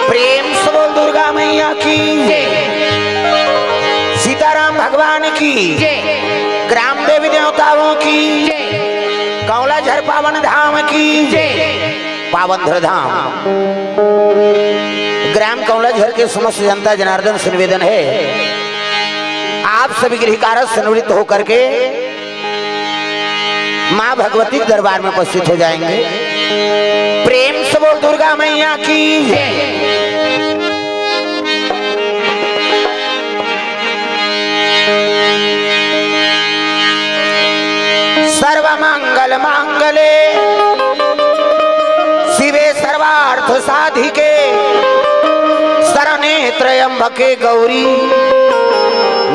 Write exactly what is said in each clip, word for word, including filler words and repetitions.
प्रेम से बोल दुर्गा मैया की, सीताराम भगवान की, ग्राम देवी देवताओं की, कौलाझर पावन धाम की, पावन धर धाम। ग्राम कौलाझर के समस्त जनता जनार्दन से निवेदन है, आप सभी गृह कार्य से निवृत्त होकर के माँ भगवती के दरबार में उपस्थित हो जाएंगे। प्रेम से बोल दुर्गा मैया की। सर्व मंगल मांगले शिवे सर्वार्थ साधिके शरणे त्र्यंबके गौरी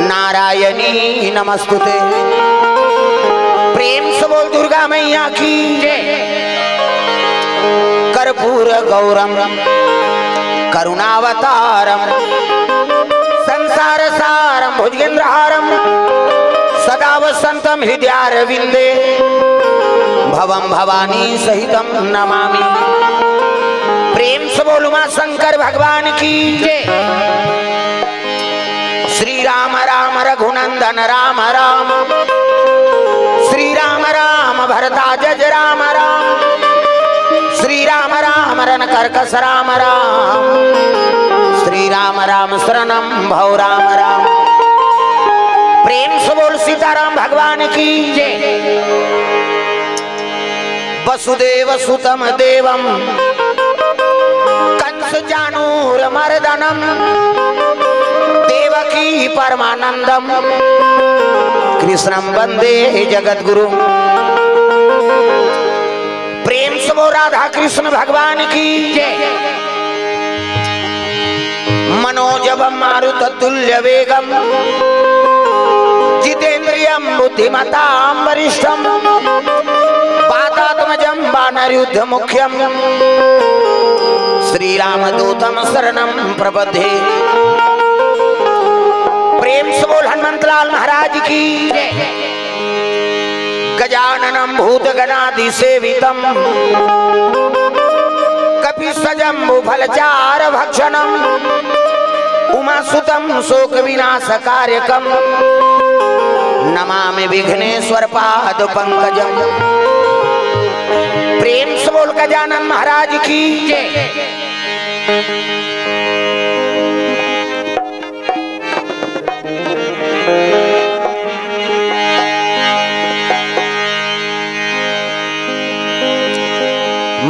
नारायणी नमस्तुते। प्रेम से बोल दुर्गा मैया की। कर्पूर गौरम करुणावतारम संसार सारम भुजगेंद्र हारम सदा वसंतम हृदयारविंदे भवम भवानी सहितम नमामि। प्रेम से बोल उमा शंकर भगवान की। श्री राम राम रघुनंदन राम राम। श्री राम राम भरता जज राम राम। श्री राम राम रन कर्कश राम राम। श्री राम राम शरणम भव राम राम। प्रेम से बोल सीताराम भगवान की। वसुदेव सुतम देवम कंस चाणूर मर्दनम देवकी परमानंदम कृष्णम वंदे जगत गुरु। प्रेम से बोल राधा कृष्ण भगवान की। मनोजवम मारुत तुल्य वेगम जितेंद्रियम बुद्धिमताम वरिष्ठम वातात्मजम वानरयुद्ध मुख्यम श्री राम दूतम शरणम प्रपद्ये। प्रेम से बोल हनुमंतलाल महाराज की। गजाननं भूतगणादिसेवितं कपित्थजम्बूफलचारुभक्षणं उमासुतं शोकविनाशकारकं नमामि विघ्नेश्वरपादपङ्कजम्। प्रेम से बोल गजानन महाराज की।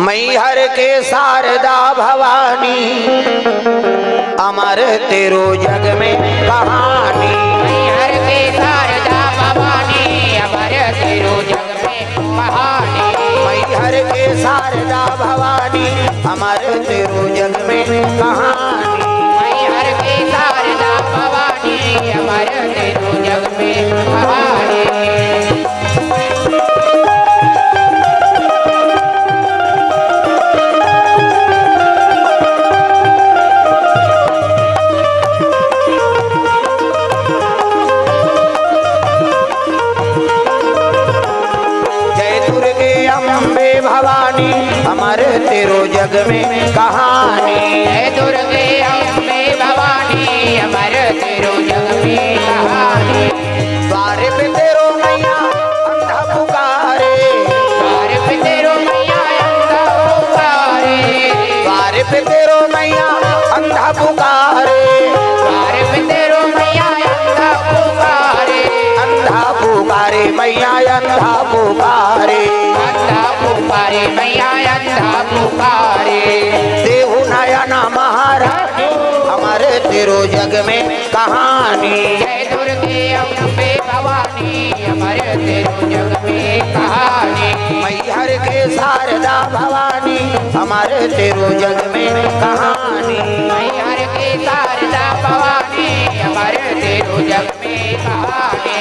मैहर के शारदा भवानी, अमर तेरो जग में कहानी। मैहर के शारदा भवानी, अमर तेरो जग में कहानी। मैहर के शारदा भवानी, अमर तेरो जग में कहानी। मैहर के शारदा भवानी, अमर तेरो जग में कहानी। जय दुर्गे अम्बे भवानी, अमर तेरो जग में कहानी। जय दुर्गे अम्बे भवानी, अमर तेरो जग में कहानी। द्वार पे तेरो मैया अंधा पुकारे। द्वार पे तेरो मैया अंधा पुकारे। द्वार पे तेरो मैया अंधा पुकारे। द्वार पे तेरो मैया अंधा पुकारे। अंधा पुकारे मैया अंधा पुकारे। अंधा पुकारे मैया अंधा पुकारे। देहु नयन महाराज अमर तेरो जग में कहानी। जय दुर्गे अम्बे भवानी, अमर तेरो जग में कहानी। मैहर के शारदा भवानी, अमर तेरो जग में कहानी। मैहर के शारदा भवानी, अमर तेरो जग में कहानी।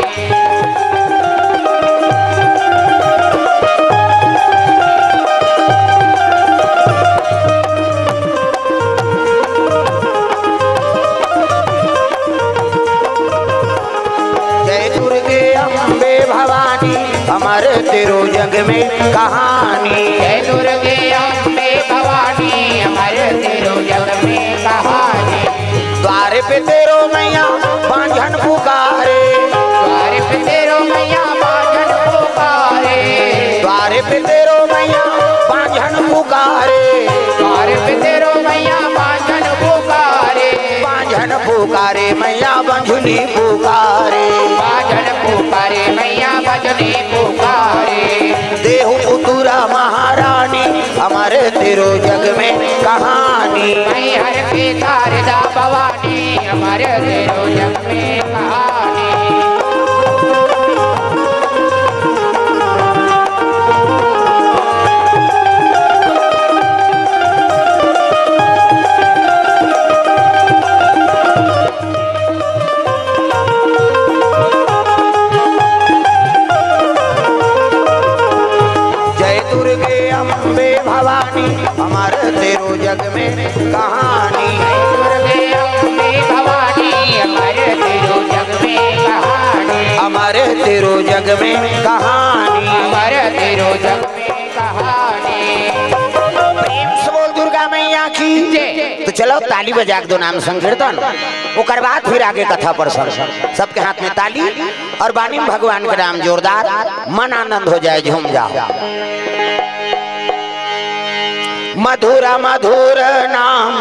जय दुर्गे अम्बे भवानी, अमर तेरो जग में कहानी। जय दुर्गे अम्बे भवानी, अमर तेरो जग में तेरो मैया बांझन पुकारे। द्वारे पे तेरो मैया बांझन पुकारे। द्वारे पे तेरो मैया बांझन पुकारे। द्वारे पे तेरो मैया बांझन पुकारे। बांझन पुकारे मैया बंझुनी पुकारे। बांझन पुकारे मैया बंझुनी पुकारे। देहु उतुरा महारानी, हमारे तेरो जग में कहानी। मैहर के शारदा भवानी, हमारे तेरो जग में कहानी। जय दुर्गे अम्बे भवानी, अमर तेरो जग में कहानी। जय दुर्गे अम्बे भवानी, अमर तेरो जग में कहानी। अमर तेरो जग में कहानी। अमर तेरो जग में कहानी। प्रेम से बोल दुर्गा मैया की। जय। तो चलो ताली बजा के दो नाम संकीर्तन, ओकर बाद फिर आगे कथा प्रसंग। सबके हाथ में ताली और बानी में भगवान के नाम जोरदार, मन आनंद हो जाए, झूम जाओ। मधुर मधुर नाम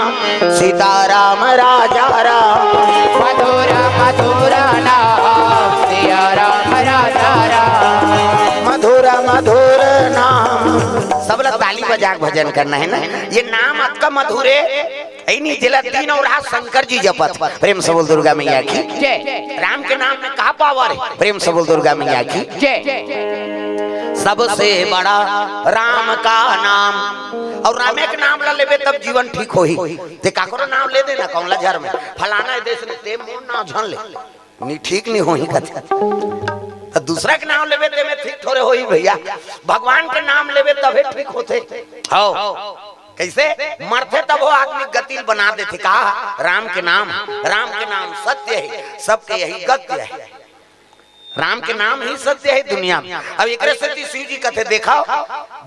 सीताराम राजा राम। मधुर मधुर नाम सिया राम राजा राम। मधुर मधुर नाम। सब लोग ताली बजा के भजन करना है ना। ये नाम अतका मधुर है, ऐ नहीं जिला दिन और रात शंकर जी जपत। प्रेम से बोल दुर्गा मैया की। जय। राम के नाम में का पावर है? प्रेम से बोल दुर्गा मैया की। जय। सबसे बड़ा राम का नाम। और रामे के नाम ला लेबे तब जीवन ठीक होही। ते काकरो नाम ले देना, कौन ला झर में, फलाना ए देश में, ते मोर नाम झन ले, नी ठीक नी होही कथे। तो दूसरा के नाम लेबे ते में ठीक थोड़े होही भैया, भगवान के नाम लेबे तबे ठीक होथे। हौ, कैसे? मरथे तब वो आदमी गतिल बना देथे। का? राम के नाम, राम के नाम सत्य है, सबके यही गत्य है। राम के नाम ही सत्य है दुनिया में। अब एकरे सेती शिव जी कथे, देखो,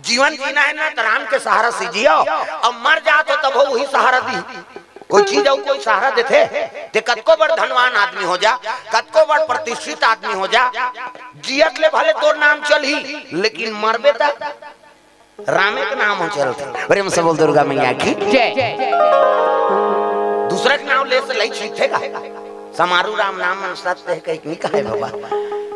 जीवन जीना है ना, तो राम के सहारा से जियो। अब मर जात हो तब वही सहारा दी। कोई चीज अउ कोई सहारा देथे? ते कतको बड़ धनवान आदमी हो जा, कतको बड़ प्रतिष्ठित आदमी हो जा, जियत ले भले तोर नाम चलही, लेकिन मरबे त रामे के नाम हो चलथे। प्रेम से बोल दुर्गा मैया की। जय। दूसरा के नाम ले से लई छींकथे का? समारू राम नाम मन सत्य है, कहीं नहीं कहे बाबा,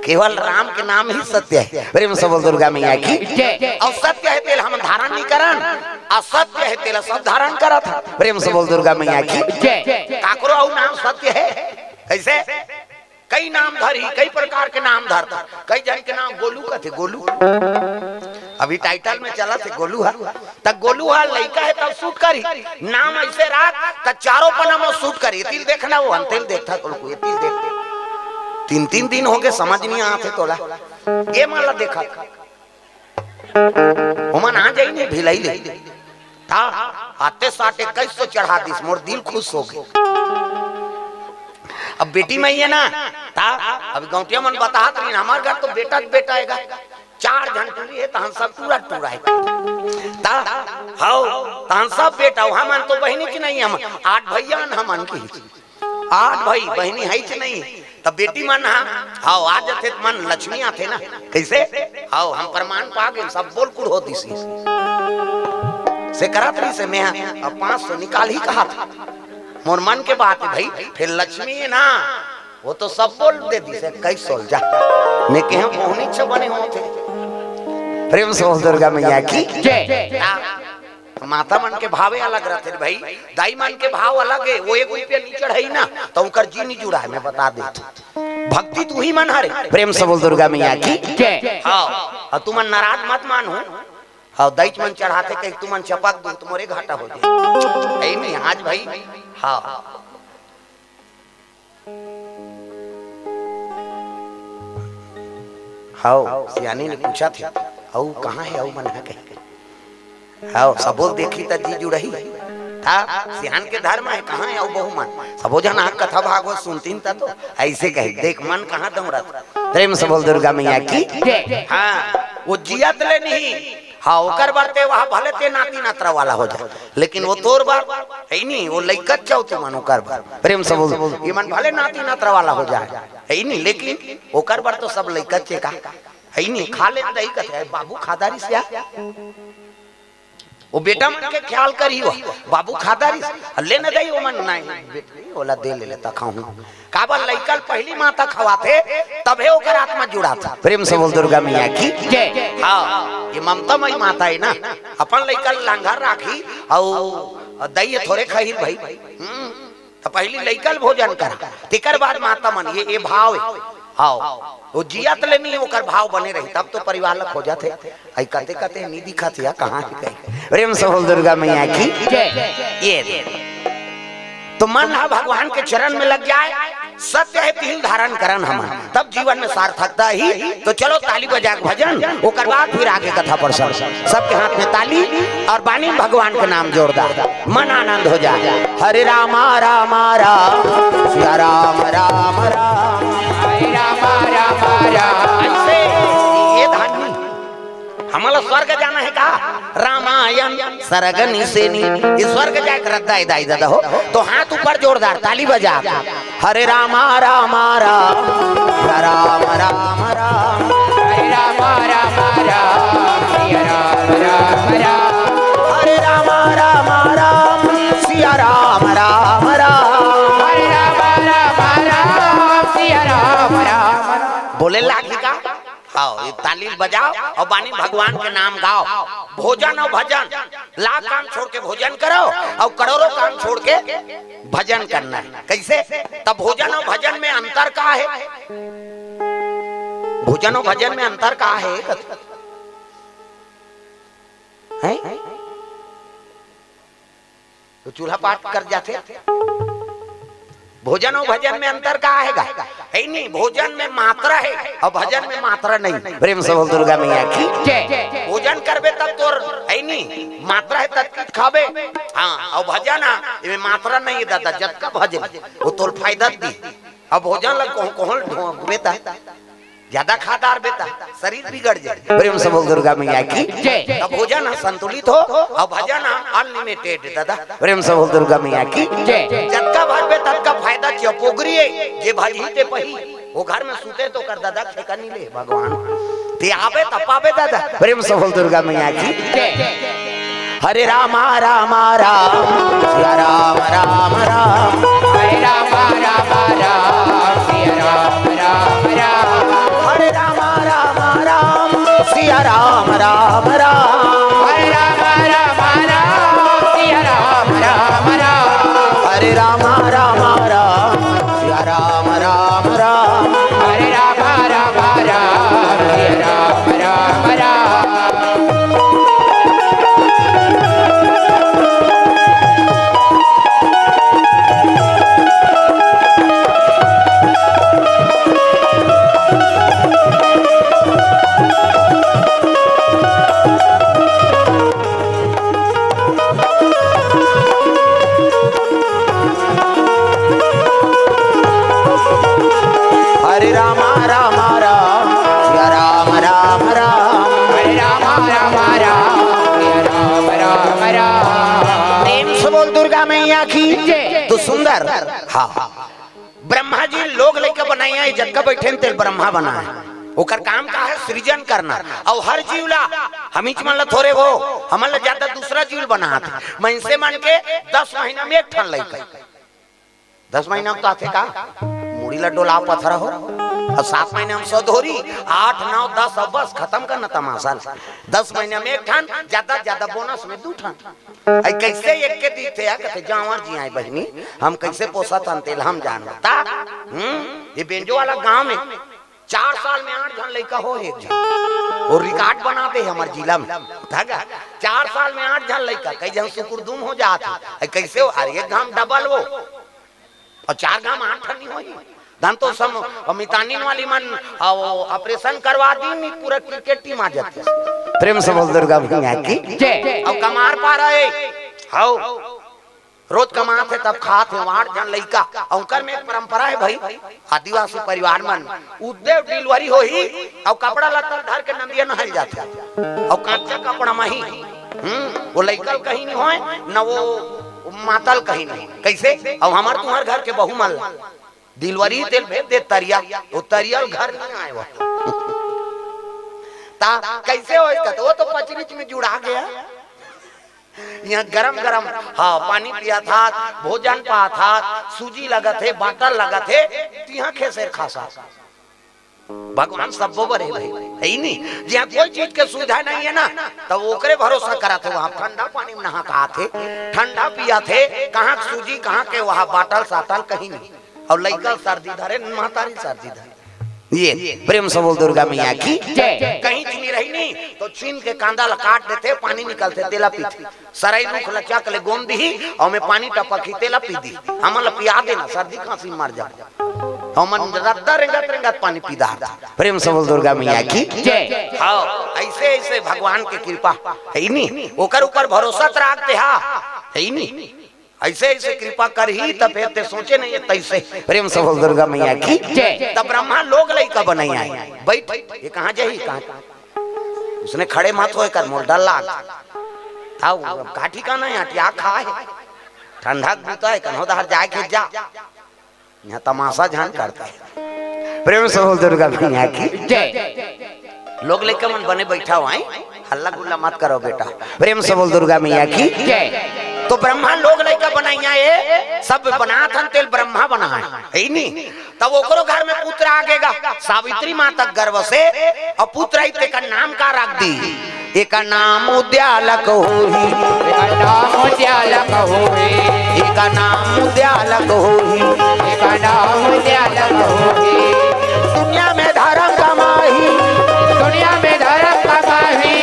केवल राम के नाम ही सत्य है। प्रेम से बोल दुर्गा मैया की। जय। और सत्य है तेला हम धारण नहीं करन, असत्य है तेला सब धारण करत है। प्रेम से बोल दुर्गा मैया की। जय। काकरो अउ नाम सत्य है, कैसे? कई नाम धरही, कई प्रकार के नाम धरथे। कई जन के नाम गोलू कथे, गोलू। अभी टाइटल में चलत हे गोलू ह। त गोलू ह लइका हे तब सूट करही। नाम ऐसे रात त चारों पना में सूट करही। एतिल देखना वो अंतेल देखता तो को एतिल देख। तीन तीन दिन हो गए समझ नहीं आते तोला। ये माला देखा। ओमन आ जाई नहीं भिलाई ले। ता आते साटे कैसो चढ़ा दिस, मोर दिल खुश हो गई। अब बेटी में ये ना, ता अब गौटिया मन बताहत रही, हमार घर तो बेटा के बेटा आएगा। चार झन टूरी है, तहन सब टूरा टूरा है। ता हौ, तहन सब बेटा, हमन तो बहिनी की नहीं, हम आठ भैया न हमन की। आठ भाई बहिनी है कि नहीं? तब बेटी मन हा, हाँ, आ जाथे त मन लक्ष्मी आथे ना। कैसे? हाँ, हम प्रमाण पा गए, सब बोल कुड़ हो दिसी। से करत रही से मैं अब पाँच सौ निकाल ही कहा था। मोर मन के बात है भाई, फिर लक्ष्मी है ना, वो तो सब बोल दे दी से कैसे जा। मैं कहे मोहनी छ बने होते। प्रेम से बोल दुर्गा मैया की। जय। हाँ। माता मन के भावे अलग रहते रे भाई, दाई मन के भाव अलग है। वो एक रुपया नहीं चढ़ाई ना, तो उनकर जी नहीं जुड़ा है, मैं बता देता। भक्ति तू ही मन हरे। प्रेम से बोल दुर्गा मैया की। जय। हाँ, और तुमन नाराज मत मानो। हाँ, दाई मन चढ़ाते कहीं तुमन चपक दो तो मोरे घाटा हो जाए। यही नहीं आज भाई। हाँ। हव, सियानी ने पूछा थे, "अऊ कहाँ हे अऊ मन ह?" कहे। हव, सबो देखी त जी जुड़ही। था, सियान के धर्म हे, "कहाँ हे अऊ बहू मन?" सबो झन आके कथा भागवत सुनतीन त तो, ऐसे कहे, "देख मन कहाँ दौड़त।" प्रेम से बोल दुर्गा मैया की। जय। हाँ, वो जियत ले नहीं, हाँ, ओकर बर ते वहाँ भले ते नाती नतरा वाला हो जाए, लेकिन वो तोर बर है नी, वो लइकच चाहो तुमन ओकर बर। प्रेम से बोल, ये मन भले नाती नतरा वाला हो जाए, है नी, लेकिन ओकर बर तो सब लइकच चे का, है नी, खा ले दही कथे, "बाबू खादारिस या।" वो बेटा मन के ख्याल करी हो, "बाबू खादारिस, ले न दही।" वो मन नहीं, "बेटा नहीं, ओला दे ले, ले त खाहूं।" काबर लइका ल पहिली माता खवाथे, तभे ओकर आत्मा जुड़ाथे। प्रेम से बोल दुर्गा मैया की। जय। हाँ, ये ममता मई माता है ना, अपन लइका ल लांघर राखी, अउ दई थोरे खही भाई। हम्म, त पहिली लइका ल भोजन करा, तेकर बाद माता मन, ये, ये भाव है। हाँ, वो जियत ले नहीं, ओकर भाव बने रही, तब तो परिवार ल खोजथे। आई कते कते नहीं दिखत या, कहाँ है कहीं? प्रेम से बोल दुर्गा मैया की। जय। ये तो मन ह भगवान के चरण में लग जाए, सत्य है तिल धारण करन हमन, तब जीवन में सार्थकता ही। तो चलो ताली बजा के भजन, ओकर बाद फिर आगे कथा प्रसंग। सबके हाथ में ताली और बानी में भगवान के नाम जोरदार, मन आनंद हो जाए। हरे रामा रामा राम, सिया राम राम राम। हरे रामा रामा राम। ऐसे ये धानी हमला स्वर्ग जाना है का? रामायण सरग निसेनी, ये स्वर्ग जाए के रद्दा है दाई दादा हो, तो हाथ ऊपर जोरदार ताली बजा। हरे रामा रामा राम, राम राम राम। हरे रामा रामा राम, सिया राम राम राम। हरे रामा रामा राम, सिया राम राम राम। हरे रामा रामा राम, सिया राम राम राम। बोले लागी का? हाँ, ये ताली बजाओ और बानी भगवान के नाम गाओ। भोजन और भजन, लाख काम छोड़ के भोजन करो और करोड़ों काम छोड़ के भजन करना है। कैसे? तब भोजन और भजन में अंतर का है? भोजन और भजन में अंतर का है? हैं? तो चूल्हा पाट कर जाथे। भोजन और भजन में अंतर का आएगा? है नहीं, भोजन में मात्रा है और भजन में मात्रा नहीं। प्रेम से बोल दुर्गा मैया की। जय। भोजन करबे तब तोर है नहीं, मात्रा है तब खाबे। हाँ, और भजन, हाँ, इमे मात्रा नहीं है दादा, जतका भजन वो तोर फायदा दी। अब भोजन लग कोहल ढोंगबे ता ज्यादा खा डारबे ता शरीर बिगड़ जाए। प्रेम से बोल दुर्गा मैया की। जय। तब भोजन ह संतुलित हो और भजन ह अनलिमिटेड दादा। प्रेम से बोल दुर्गा मैया की। जय। जतका भरबे ततका फायदा चिया पोगरी है, जे भजही ते पही। वो घर में सूते तो कर दादा खेका नहीं ले भगवान। ते आबे तब पाबे दादा। प्रेम से बोल दुर्गा मैया की। जय। हरे रामा रामा राम, सिया राम राम राम। हरे रामा रामा राम, सिया राम राम राम। हरे रामा रामा राम, सिया राम राम राम। हरे रामा रामा राम, सिया राम राम राम। हरे रामा रामा राम, सिया राम राम राम। हरे रामा रामा राम, सिया राम राम राम। हरे रामा रामा राम, सिया राम राम राम। हरे रामा रामा राम, सिया राम राम राम। प्रेम से बोल दुर्गा मैया की। जय। तो सुंदर, हाँ, ब्रह्मा जी लोग लइका बनाए हैं, जतका बैठे हैं, तेल ब्रह्मा बना है। ओकर काम का है? सृजन करना। और हर जीव ला, हमीच मन ला थोरे हो, हमन ला ज्यादा दूसरा जीव बनात। मनसे मन के दस महीना में एक ठन लइका। दस महीना में तो आथे का? मुड़ी ला डोला पथरा हो। और सात महीना में सौ धोरी, आठ, नौ, दस, अब बस खत्म करना तमाशा ला। दस महीना में एक ठन, ज्यादा, ज्यादा बोनस में दू ठन। आई कैसे एक के दीथे या कथे, "जांवर जी आए बहिनी, हम कैसे पोसत हन तेल हम जान बता।" हम्म, ये बेंजो वाला गांव में चार साल में आठ झन लइका हो एक झन। वो रिकॉर्ड बना दे हमर जिला में। धागा, चार साल में आठ झन लइका, कई झन सुकुरदुम हो जात हे। आई कैसे हो? अरे एक घाम डबल हो। और चार घाम आठ ठन नहीं होही। धन तो सम-, मितानिन वाली मन, आ, वो ऑपरेशन करवा दी, नहीं पूरा क्रिकेट टीम आ जाती। प्रेम से बोल दुर्गा मैया की। जय। और कमार पा रहे। हाउ। रोज कमात हे तब खात हे, आठ झन लइका। अउ ओकर में एक परंपरा हे भाई, आदिवासी परिवार मन उद्दे डिलीवरी होही अउ कपड़ा लत्ता धर के नंदिया नहाय जाथे। अउ कच्चा कपड़ा म ही, हम्म, वो लइका ल कहीं नहीं होय, न वो माता ल कहीं नहीं। कइसे? अउ हमर तुम्हर घर के बहू मन ला डिलीवरी तेल भेज दे तरिया, वो तरिया ल घर नहीं आय वो। ता कइसे होय? कथे वो तो पचरिच में जुड़ा गया। इहाँ गरम गरम, हाँ, पानी पियाथस, भोजन पाथस, सूजी लगत हे, बाटल लगत हे, तिहाँ खेसेर खासस। भगवान सब्बो बर हे भाई, हे ही नहीं। जिहाँ कोई चीज के सुविधा नहीं हे ना, त ओकरे भरोसा करत हे। वहाँ ठंडा पानी में नहा के आथे, ठंडा पियाथे, कहाँ के सूजी, कहाँ के वहाँ बाटल साटल, कहीं नहीं। अउ लइका ल सर्दी धरे, महतारी ल सर्दी धरे। ये प्रेम से बोल दुर्गा मैया की जय। कहीं चीनी रही नहीं तो छीन के कांदा ला काट देथे, पानी निकलथे, तेला पीथे। सरई रुख ला चक ले गोंद दिही, अउ में पानी टपकही, तेला पी दिही। हमन ला पिया देना, सर्दी खांसी मर जा। हमन रद्दा रेंगत रेंगत पानी पी डारथन। प्रेम से बोल दुर्गा मैया की जय। हाँ, अइसे अइसे भगवान के कृपा हे ही नहीं, ओकर ऊपर भरोसा त राख दे हा, हे ही नहीं। अइसे अइसे कृपा करही, त फेर ते सोचे नहीं हे तइसे। प्रेम से बोल दुर्गा मैया की जय। त ब्रह्मा लोग लइका बनाय आय। बइठ, ये कहाँ जाही, कहाँ? उसने खड़े मत होय कर, मोला डर लाग। था वो, अब का ठिकाना हे, अटिया खा हे। ठंडा के बूता हे, कन्हो डहर जाय के जा। इहाँ तमाशा झन करत हे। प्रेम से बोल दुर्गा मैया की जय। लोग लइका मन बने बइठा होय, हल्ला गुल्ला मत करो बेटा। प्रेम से बोल दुर्गा मैया की जय। तो ब्रह्मा लोग लइका बनाय आय, सब बनाथन तेला ब्रह्मा बनाय, हे ही नहीं। तब ओकरो घर में पुत्र आ गेगा, सावित्री माता के गर्भ से, अउ पुत्र आई, तेकर नाम का राख दी? एकर नाम उद्यालक होही। एकर नाम उद्यालक होही। एकर नाम उद्यालक होही। एकर नाम उद्यालक होही। दुनिया में धरम कमाही। दुनिया में धरम कमाही।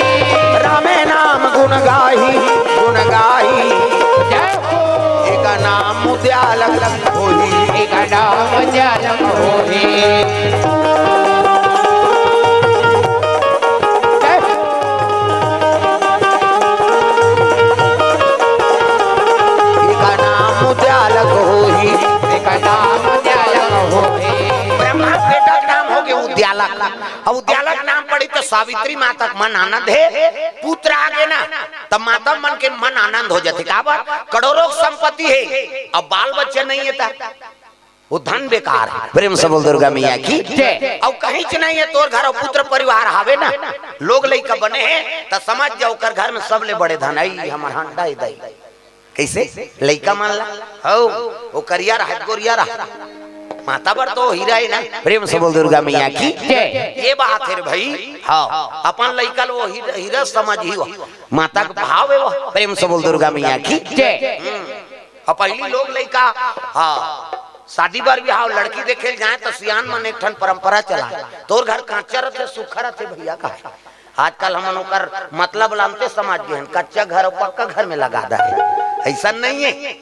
रामे नाम गुण गाही, गुण गाही। जय हो। एकर नाम उद्यालक होही। एकर नाम उद्यालक होही। जय हो। एकर नाम उद्यालक होही। एकर नाम उद्यालक होही। ब्रह्मा बेटा के नाम होगे उद्यालक। अब उद्यालक नाम पड़ी त सावित्री माता के मन आनंद हे, पुत्र आ गे ना, त माता मन के मन आनंद हो जाथे। काबर? करोड़ों संपत्ति हे, अब बाल बच्चा नहीं हे त वो धन बेकार हे। प्रेम से बोल दुर्गा मैया की जय। अउ कहींच नहीं हे तोर घर, अउ पुत्र परिवार हावे ना, लोग लइका बने हे, त समझ जा ओकर घर में सबले बड़े धन हे, हमर हंडा हे दई। कइसे? लइका मन ला, हौ, वो करिया रहा, गोरिया रहा, माता बर तो हीरा हे ना। प्रेम से बोल दुर्गा मैया की जय। ये बात हे रे भाई। हाँ, अपन लइका ल वो हीरा, हीरा समझही वो, माता के भाव हे वो। प्रेम से बोल दुर्गा मैया की जय। हम्म। अउ पहिली लोग लइका, हाँ, शादी बर बिहाव, लड़की देखे ल जाय त सियान मन एक ठन परंपरा चलाय, तोर घर कांचा रथे, सूखा रथे भइया, कहे। आजकल हमन ओकर मतलब ल अंते समझ गे हन, कच्चा घर अउ पक्का घर में लगा दे हे। अइसन नहीं हे,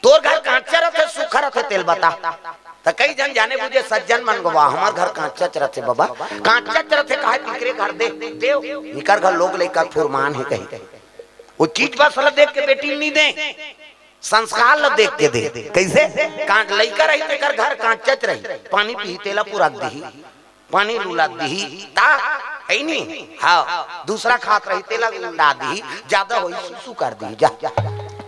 तोर घर कांचा रथे, सूखा रथे, तेला बता। त कई झन जाने बुझे सज्जन मन गोवा, हमर घर कांचाच रथे बबा, कांचाच रथे, काहे तेकरे घर दे, देव, इकर घर लोग लइका फुरमान हे कही। वो चीज बस ला देख के बेटी ल नहीं दे, संस्कार ला देख के दे। कइसे? कांच लइका रही तेकर घर कांचच रही, पानी पीही तेला पुरक दिही, पानी ल उला दिही, ता हे नहीं? हाँ, दूसरा खात रही तेला उला दिही, ज्यादा होही सुसु कर दिही, जा।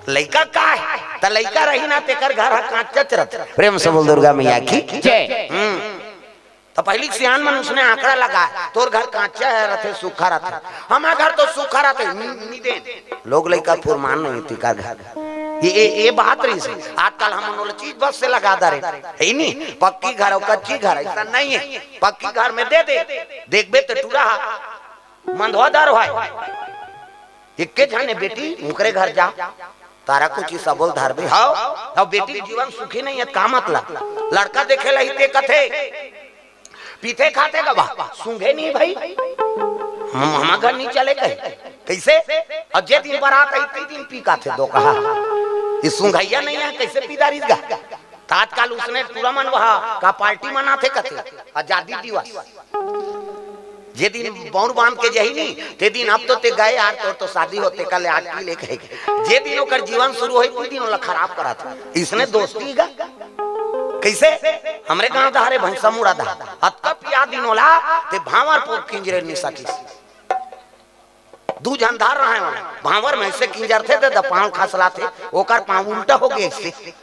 लइका का हे? त लइका रही ना तेकर घर ह कांचच रथे। प्रेम से बोल दुर्गा मैया की जय। हम्म। त पहिली सियान मन उसने आंकड़ा लगाय, तोर घर कांचा हे रथे, सूखा रथे, हमर घर तो सूखा रथे, नि-, निदेन। लोग लइका फुरमान नहीं तेकर घर। ये, ये, ये बात रहिस हे। आजकल हमन ओला चीज बस से लगा दे रहे। हे नहीं, पक्की घर अउ कच्ची घर, अइसन नहीं हे। पक्की घर में दे दे, देखबे त टूरा हा, मंधवा दर होय। एके झन हे बेटी, उंकरे घर जा, तारा कुछ सबोल धरबे। हव, अउ बेटी के जीवन सुखी नहीं हे, का मतलब? लड़का देखे ल ही ते कथे, पीथे खाथे गा बा, सूंघे नहीं भाई, हम, हमर घर नहीं चले कहे। कइसे? अउ जे दिन बरात आही, ते दिन पी काथे दो कहा। ये सूंघइया नहीं हे, कइसे पी डारिस गा? त आजकल उसने टूरा मन वहा का पार्टी मनाथे कथे, आजादी दिवस। जे दिन बौर बांध के जही नी, ते दिन अब तो ते गए यार, तोर तो शादी होते कल आज पी ले कहे के। जे दिन ओकर जीवन शुरू होई, ते दिन ओला खराब करत। इसने दोस्ती गा कैसे? हमरे गांव धारे भैंसा मुड़ा दा, अतका पिया दिन ओला, ते भांवर पोक किंजरे नी सकिस। दू झन धार रहे हो, भांवर में ऐसे किंजरथे ते द पांव खसलाथे, ओकर पांव उल्टा हो गए ऐसे।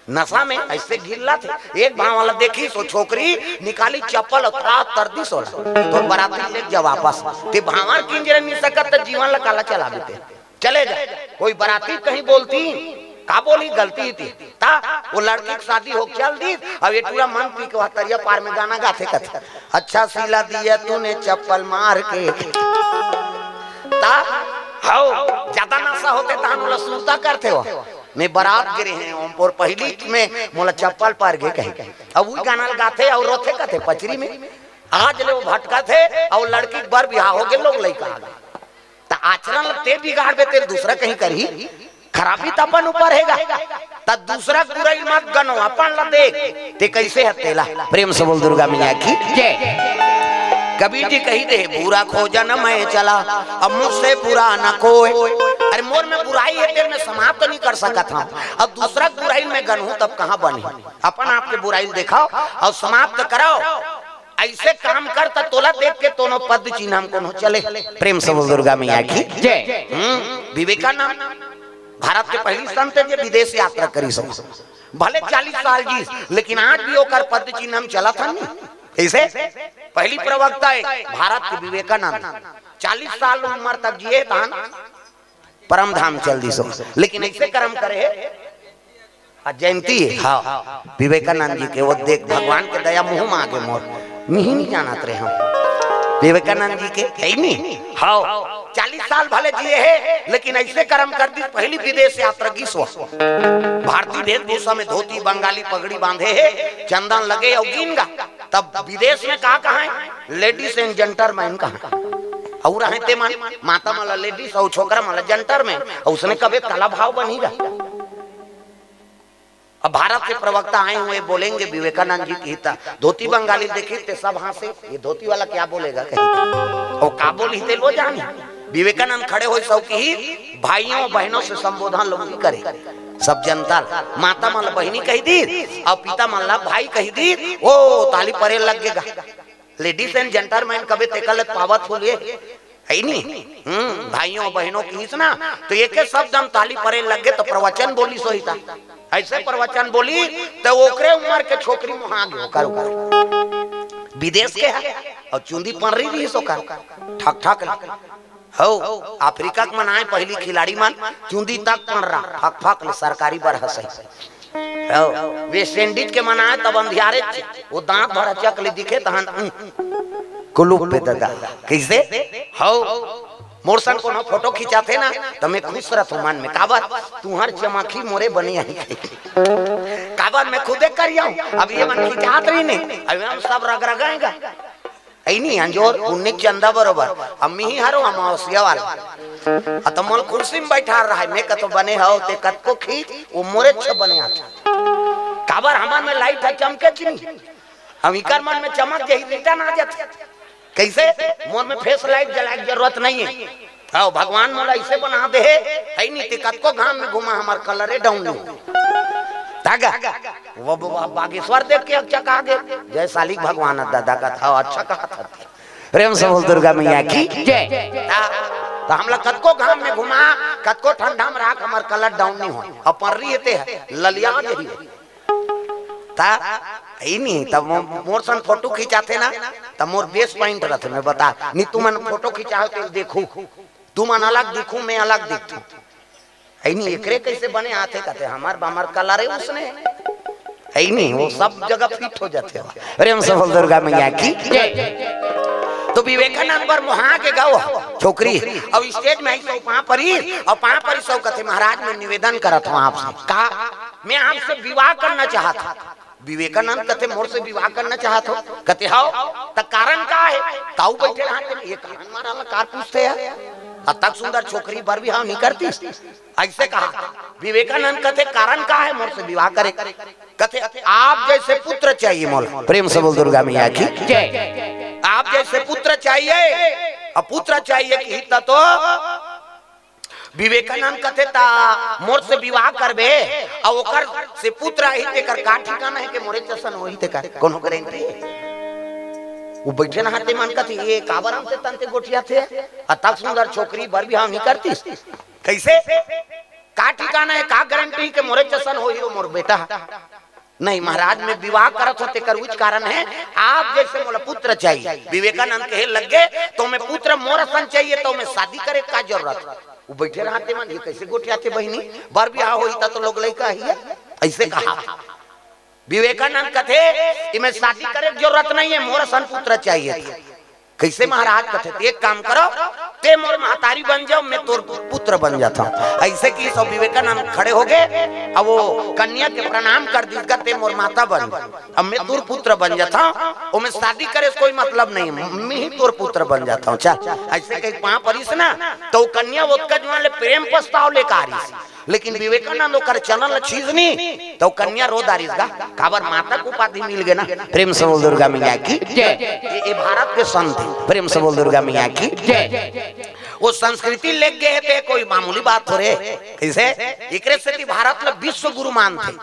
नशा में ऐसे गिल्ला थे। एक भांव वाला देखी सो छोकरी निकाली चप्पल और त्रास तर दी सोला। तो बराती ले जा वापस। ते भांवर किंजरे नहीं सकत तो जीवन ला काला चला देते। चले जा। कोई बराती कहीं बोलती, का बोली गलती ही थी। ता वो लड़की की शादी हो चल दी। अब ये टूरा मन पी के वहाँ तरिया पार में गाना गाथे कथे, "अच्छा सिला दिया तूने चप्पल मार के।" ता हौ, ज्यादा नशा होते तहन ओला सुरता करथे हो। मैं बरात गिरे हैं ओम पोर पहली में मोला चप्पल पर गे कहे। अब वही गाना गाथे और रोथे कथे पचरी में। आज ले वो भटकथे और लड़की बर बिहाव हो गए, लोग लइका आ गए। त आचरण ल ते बिगाड़बे, ते दूसरा कहीं करही। खराबी त अपन ऊपर हेगा। त दूसरा बुराई मत गनो, अपन ल देख, ते कैसे है तेला। प्रेम से बोल दुर्गा मैया की जय। कबीर जी कही दे, "बुरा खोजन मैं चला, अब मुझसे बुरा न कोई।" अरे मोर में बुराई है, तेल में समाप्त नहीं कर सकत हूँ। अब दूसरा बुराई में गनहूँ, तब कहाँ बनी? अपन आपके बुराई दिखाओ और समाप्त कराओ। ऐसे काम कर त तोला देख के तोनो पद चिन्ह हम कोनो चले। प्रेम से बोल दुर्गा मैया की जय। हम्म, विवेकानंद भारत के पहली संत है जे विदेश यात्रा करी सो। भले चालीस साल जीस, लेकिन आज भी ओकर पद चिन्ह हम चलत हन नी। कैसे? पहली प्रवक्ता है भारत के विवेकानंद, चालीस साल उम्र तक जिए तहन परम धाम चल दिसो। लेकिन ऐसे कर्म करे है। आ जयंती है, हाँ, विवेकानंद जी के। वो देख, भगवान के दया मुँह में आगे मोर, नहीं, नहीं जानत रहे हम। विवेकानंद जी के है ही नहीं। हाँ, चालीस साल भले जिए है, लेकिन ऐसे कर्म कर दी। पहली विदेश यात्रा की सो भारतीय वेशभूषा में धोती बंगाली पगड़ी बांधे है, चंदन लगे और गीन गा। तब विदेश में का कहा है? Ladies and gentlemen कहा है। और है ते मन, माता मला ladies और छोकरा मला gentleman, और उसने कबे कला भाव बनी रहा। अब भारत के प्रवक्ता आए हुए बोलेंगे विवेकानंद जी की, त धोती बंगाली देखी ते सब हंसे, "ये धोती वाला क्या बोलेगा?" कही। और का बोली ते लो जाने। विवेकानंद खड़े हो सब की, "भाइयों बहनों से संबोधन लोग करे, सब जनता ल, माता मन ल बहिनी कही दी और पिता मन ल भाई कही दी।" ओ ताली परे लग गेगा। Ladies and gentlemen कबे तेकर ले पावत हो लिए है ही नहीं। हम्म, भाइयों बहनों की इस ना, तो एक एक शब्द हम ताली परे लग गए तो प्रवचन बोली सोहिता। ऐसे प्रवचन बोली तो ओकरे उम्र के छोकरी मुहा गयो करो करो। विदेश के है और चुंदी पन रही रही सो कर ठक ठक ले। हो, अफ्रीका के मनाए पहली खिलाड़ी मन चुंदी तक पन रहा, फक फक ले सरकारी बर हंसे। हो, वेस्ट इंडीज के मनाए तब अंधियारे च-, वो दांत भर चक ले दिखे तहन, उम, कुलूप पे ददा। कैसे? हो, मोर संग कोनो फोटो खिंचाथे ना, त मैं खुश रहथों मन में। काबर? तुहर चमक ही मोरे बने आही। काबर? मैं खुदे करिया हूँ। अब ये मन खिंचात रही नहीं, अब हम सब रग रगाएगा। ऐनी अंजोर उन्नीस चंदा बरोबर, अम्मी ही हरो अमावस्या वाला। अ त मोल कुर्सी में बैठा रहा है, मैं कतो बने हो, ते कतको खींच, वो मोरे छ बने आथे। काबर? हमर में लाइट है, चमके च नहीं। हम इकर मन में चमक जही रिटर्न आ जाथे। कैसे? मोर में फेस लाइट जलाए के जरूरत नहीं है। हाँ, भगवान मोला ऐसे बना दे है, है नहीं ते कतको घाम में घुमा, हमर कलरे डाउन नहीं हो। तागा, वो ब-, ब-, बागेश्वर देख के अच्छा कहा गे, जय सालिक भगवान दादा का था, अच्छा कहा था। प्रेम से बोल दुर्गा मैया की जय। हाँ, तो हमला कतको घाम में घुमा, कतको ठंडा में राख, हमर कलर डाउन नहीं हो। अपन रही ते है, ललिया जही है। ता, ई नहीं, तब मो-, मोर सन फोटो खिंचाथे ना, तब मोर बेस पॉइंट रहथे, मैं बता, नहीं तुमन फोटो खिंचाओ तो देखू, तुमन अलग दिखू, मैं अलग दिखू। ऐ नहीं, एकरे कैसे बने आथे कहते, हमार बामर कलर है उसने। ऐ नहीं, वो सब जगह फिट हो जाथे। प्रेम से बोल दुर्गा मैया की जय। तो विवेकानंद पर मोहा के गौ छोकरी, अब स्टेज में आई सो पाँव परी, और पाँव परी सो कहते, महाराज मैं निवेदन करत हूँ आपसे, का मैं आपसे विवाह करना चाहत हूँ। विवेकानंद कहते, मोर से विवाह करना चाहत हो? कहते, "हव।" त कारण का है? ताऊ बैठे रहते, ये कारण मारा ला कार पूछते हैं। अतक सुंदर छोकरी बर भी हाव नहीं करती। ऐसे कहा। विवेकानंद कहते, "कारण का है मोर से विवाह करे?" कहते, "आप जैसे पुत्र चाहिए मोला।" प्रेम से बोल दुर्गा मैया की जय। आप जैसे पुत्र चाहिए, अब पुत्र चाहिए कि त तो विवेकानंद कथे, "ता मोर से विवाह करबे, अउ ओकर से पुत्र आही, तेकर का ठिकाना हे कि मोरे जसन होही तेकर कोनो गारंटी हे?" वो बइठे रहते मन कथे, "ये काबर हमसे तनते गोठियाथे? अतक सुंदर छोकरी बर बिहाव नहीं करतीस? कइसे? का ठिकाना हे, का गारंटी हे कि मोरे जसन होही वो मोर बेटा?" नहीं महाराज, मैं विवाह करत हों, तेकर उच कारण हे, आप जैसे मोला पुत्र चाहिए। विवेकानंद कहे लग गे, "तो मैं पुत्र मोर असन चाहिए, तो मैं शादी करे का जरूरत?" वो बइठे रहते मन, "ये कइसे गोठियाथे बहिनी? बर बिहाव होही त तो लोग लइका ही हे," अइसे कहा। विवेकानंद कथे कि मैं शादी करे के जरूरत नहीं हे, मोर असन पुत्र चाहिए था। कइसे महाराज? कथे, "ते एक काम करो, ते मोर महतारी बन जाव, मैं तोर पुत्र बन जाथंव।" अइसे कि सब विवेकानंद खड़े हो गे, अब वो कन्या के प्रणाम कर दीस गा, "ते मोर माता बन, अब मैं तोर पुत्र बन जाथंव, ओमे शादी करे से कोई मतलब नहीं, मैं ही तोर पुत्र बन जाथंव, चल।" अइसे कहिके पाँव परिस ना, त वो कन्या ओतका जुवार ले प्रेम प्रस्ताव लेके आ रहिस। लेकिन विवेकानंद ओकर चरण ल छीस नहीं, त ओ कन्या रो डारिस गा, काबर माता के उपाधि मिल गे ना। प्रेम से बोल दुर्गा मैया की जय। ये, ये भारत के संत हे। प्रेम से बोल दुर्गा मैया की जय। वो संस्कृति लेके गे हे, ते कोई मामूली बात थोरे। कइसे? एकरे सेती भारत ल विश्व गुरु मानथे।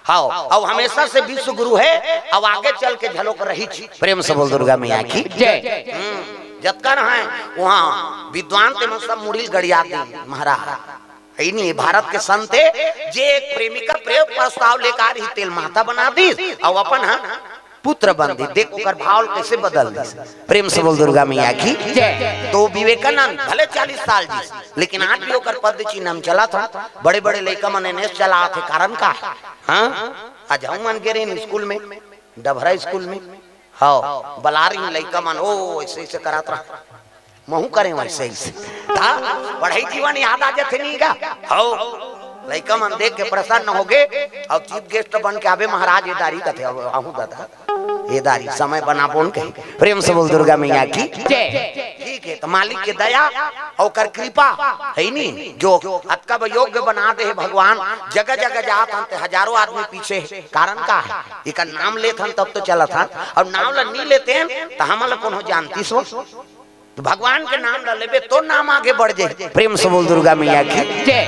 हव, अउ हमेशा से विश्व गुरु हे, अउ आगे चल के घलोक रहिही। प्रेम से बोल दुर्गा मैया की जय। हम्म, जतका ना हे, उहाँ विद्वान ते मन सब मुड़ी ल गड़िया दे महाराज। हे नहीं, भारत के संत हे, जे एक प्रेमिका प्रेम प्रस्ताव लेके आ रहिस, तेला माता बना दीस, अउ अपन ह पुत्र बन दीस। देख ओकर भाव ल कइसे बदल दीस। प्रेम से बोल दुर्गा मैया की जय। त विवेकानंद भले चालीस साल जीस, लेकिन आज भी ओकर पद चिन्ह म चलत हे। बड़े-बड़े लइका मन एन एस चलात हे, कारण का हे? हाँ? आज हमन गे रहेन स्कूल में, डभरा स्कूल में, हव, बला रहिन लइका मन, "ओ, अइसे, अइसे करत रहा।" महूँ करेंव अइसे, अइसे। त पढ़ई जीवन याद आ जाथे नहीं गा? हव, लइका मन देख के प्रसन्न हो गे, अउ चीफ गेस्ट बन के आबे महाराज, ए दारी कथे, अब आहूँ ददा, ए दारी समय बनाबोन कहे। प्रेम से बोल दुर्गा मैया की जय। ठीक हे, त मालिक के दया अउ ओकर कृपा हे नहीं, जो अतका ब योग्य बना दे हे भगवान। जगह जगह जात हन ते हजारों आदमी पीछे हे। कारण का हे? एकर नाम लेत हन तब तो चलत हन, अउ नाम ल नी लेतेन त हमन ल कोनो जानतीस हो? त भगवान के नाम ल लेबे तो नाम आगे बढ़ जाही। प्रेम से बोल दुर्गा मैया की जय।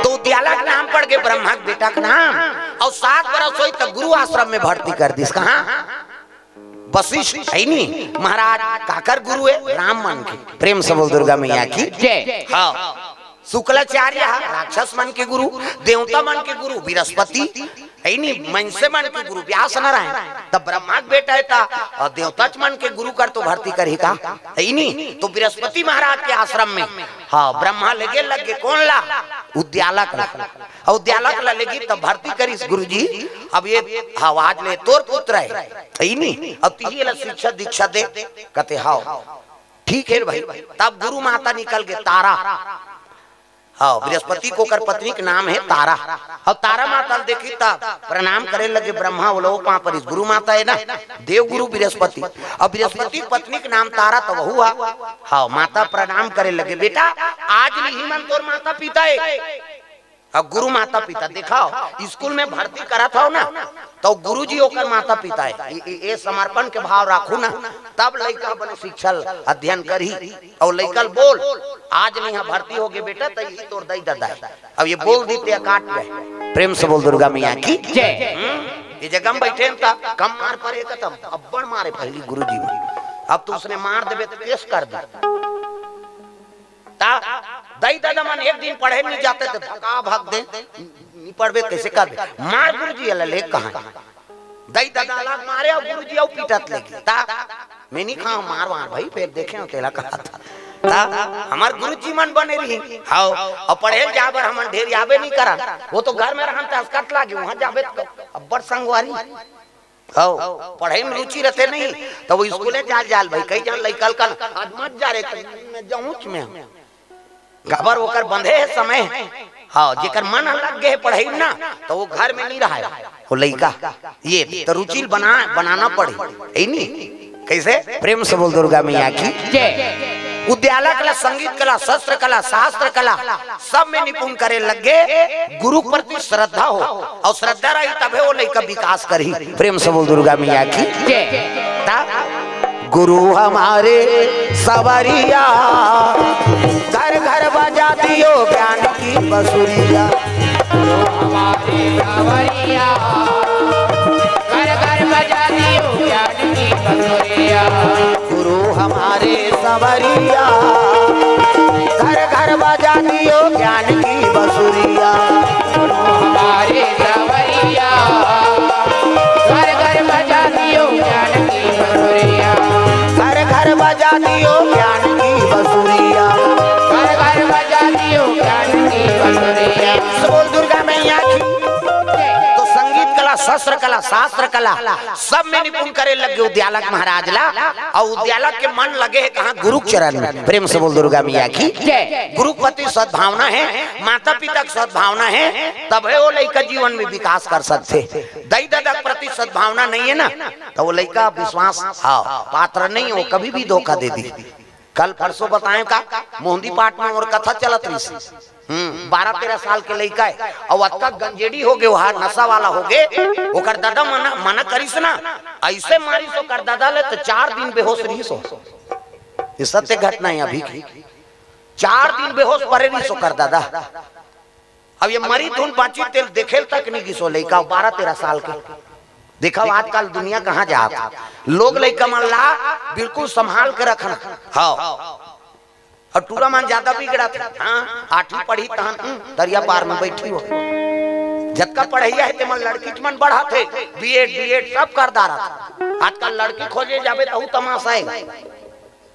त उद्यालक नाम पड़ गे, ब्रह्मा के बेटा के नाम, अउ सात बरस होइस त गुरु आश्रम में भर्ती कर दीस। कहाँ? वशिष्ठ हे नहीं महाराज, काकर गुरु हे? राम मन के। प्रेम से बोल दुर्गा मैया की जय। हव, शुक्लाचार्य ह राक्षस मन के गुरु, देवता मन के गुरु बृहस्पति, हे नहीं, मनसे मन के गुरु व्यास नारायण। त ब्रह्मा के बेटा हे त, अ, देवता मन के गुरु कर तो भर्ती करही का? हे नहीं, त बृहस्पति महाराज के आश्रम में, हव, ब्रह्मा लेगे लग गे कोन ला? उद्यालक ला। अउ उद्यालक ला लेगिस त भर्ती करिस, "गुरुजी, अब ये, हव, आज ले तोर पुत्र हे, हे नहीं, अब तिही ला शिक्षा दीक्षा दे।" कथे, "हव।" ठीक हे भाई। तब गुरु माता निकल गे तारा। हव, बृहस्पति के ओकर पत्नी के नाम हे तारा। अउ तारा माता ल देखिस त प्रणाम करे लगे, ब्रह्मा ओला ओ पाँव परिस, गुरु माता हे ना, देव गुरु बृहस्पति। अउ बृहस्पति के पत्नी के नाम तारा, त वहू ह, हव, माता प्रणाम करे लगे, "बेटा, आज ले इही मन तोर माता पिता हे।" अब गुरु माता पिता देखाव, स्कूल में भर्ती करत हव ना, त गुरुजी ओकर माता पिता हे। ए, ए, ए समर्पण के भाव राखहू ना, तब लइका बने शिक्षा ल अध्ययन करही। अउ लइका ल बोल, "आज ले इहाँ भर्ती हो गे बेटा, त इही तोर दई ददा हे।" अब ये बोल दीस त काट गे। प्रेम से बोल दुर्गा मैया की जय। हम्म, ये जगह में बइठे हन त कम मार परे का, त अब्बड़ मारे पहिली गुरुजी में। अब तो उसने मार देबे त केस कर दे। त दई ददा मन एक दिन पढ़े नहीं जाते त भगा भग दे, "नहीं पढ़बे, कइसे करबे?" मार गुरुजी, एला ले कहाँ? दई ददा ला मारे अउ गुरुजी अउ पीटत लेगे। त मैं नहीं खाहूँ मार वार भाई, फेर देखे हव तेला कहत। त हमर गुरुजी मन बने रहिन। हव, अउ पढ़े ल जाए बर हमन ढेर जाबे नहीं करन। वो तो घर में रहन त असकट लागे, उहाँ जाबे त अब्बड़ संगवारी। हव, पढ़ई में रुचि रहिथे नहीं, त वो स्कूले जाल जाल भाई, कई झन लइका ल कहन, "आज मत जा रे, त मैं जाहूँच मैं।" काबर ओकर बंधे हे समय। हव, जेकर मन ह लग गे हे पढ़ई में ना, त वो घर में नहीं रहय। वो लइका, ये त रुचि ल बना, बनाना पड़ही, हे नहीं? कइसे? प्रेम से बोल दुर्गा मैया की जय। उद्यालक ला संगीत कला, शस्त्र कला, शास्त्र कला, सब में निपुण करे लग गे, गुरु के प्रति श्रद्धा हो, अउ श्रद्धा रही तभे वो लइका विकास करही। प्रेम से बोल दुर्गा मैया की जय। त गुरु हमारे सवरिया, घर घर बजा दियो ज्ञान की बसुरिया। गुरु हमारे सवरिया, घर घर बजा दियो ज्ञान की बसुरिया। गुरु हमारे सवरिया, घर घर बजा दियो ज्ञान की बसुरिया। गुरु हमारे सवरिया, घर घर बजा दियो ज्ञान की बसुरिया। घर घर बजा दियो ज्ञान की बसुरिया। घर घर बजा दियो ज्ञान की बसुरिया। बोल दुर्गा मैया की। तो संगीत कला, शस्त्र कला, शास्त्र कला, सब में निपुण करे लगे उद्यालक महाराज ला। और उद्यालक के मन लगे हे कहाँ? गुरु के चरण में। प्रेम से बोल दुर्गा मैया की। जय। गुरु के प्रति सद्भावना हे, माता पिता के सद्भावना हे, तभे वो लइका जीवन में विकास कर सकथे। दई ददा के प्रति सद्भावना नहीं हे ना, तो वो लइका विश्वास, हाँ, पात्र नहीं, वो कभी भी धोखा दे दी। कल परसों बताएं का, मोहंदी पाठ में मोर कथा चलत रहिस। हम्म, बारह तेरह साल के लइका हे, अउ अतका गंजेड़ी हो गे, वहाँ नशा वाला हो गे। ओकर दादा मना, मना करिस ना, ऐसे मारिस ओकर दादा ले, तो चार दिन बेहोश रहिस हो। ये सत्य घटना हे अभी की। चार दिन बेहोश परे रहिस ओकर दादा। अब ये मरी धुन बाँची, तेला देखे ल तक नहीं गिस हो लइका, बारह तेरह साल के। देखव आजकल दुनिया कहाँ जात हे। लोग लइका मन ला बिल्कुल संभाल के रखना। हाँ। अउ टूरा मन ज्यादा बिगड़त हे। हाँ, आठवीं पढ़ही तहन, हम्म, तरिया पार में बइठही हो। जतका पढ़इया हे तेमन लड़की मन बढ़त हे, बीएड डीएड सब कर डारत हे। आजकल लड़की खोजे जाबे तहू तमाशा हे।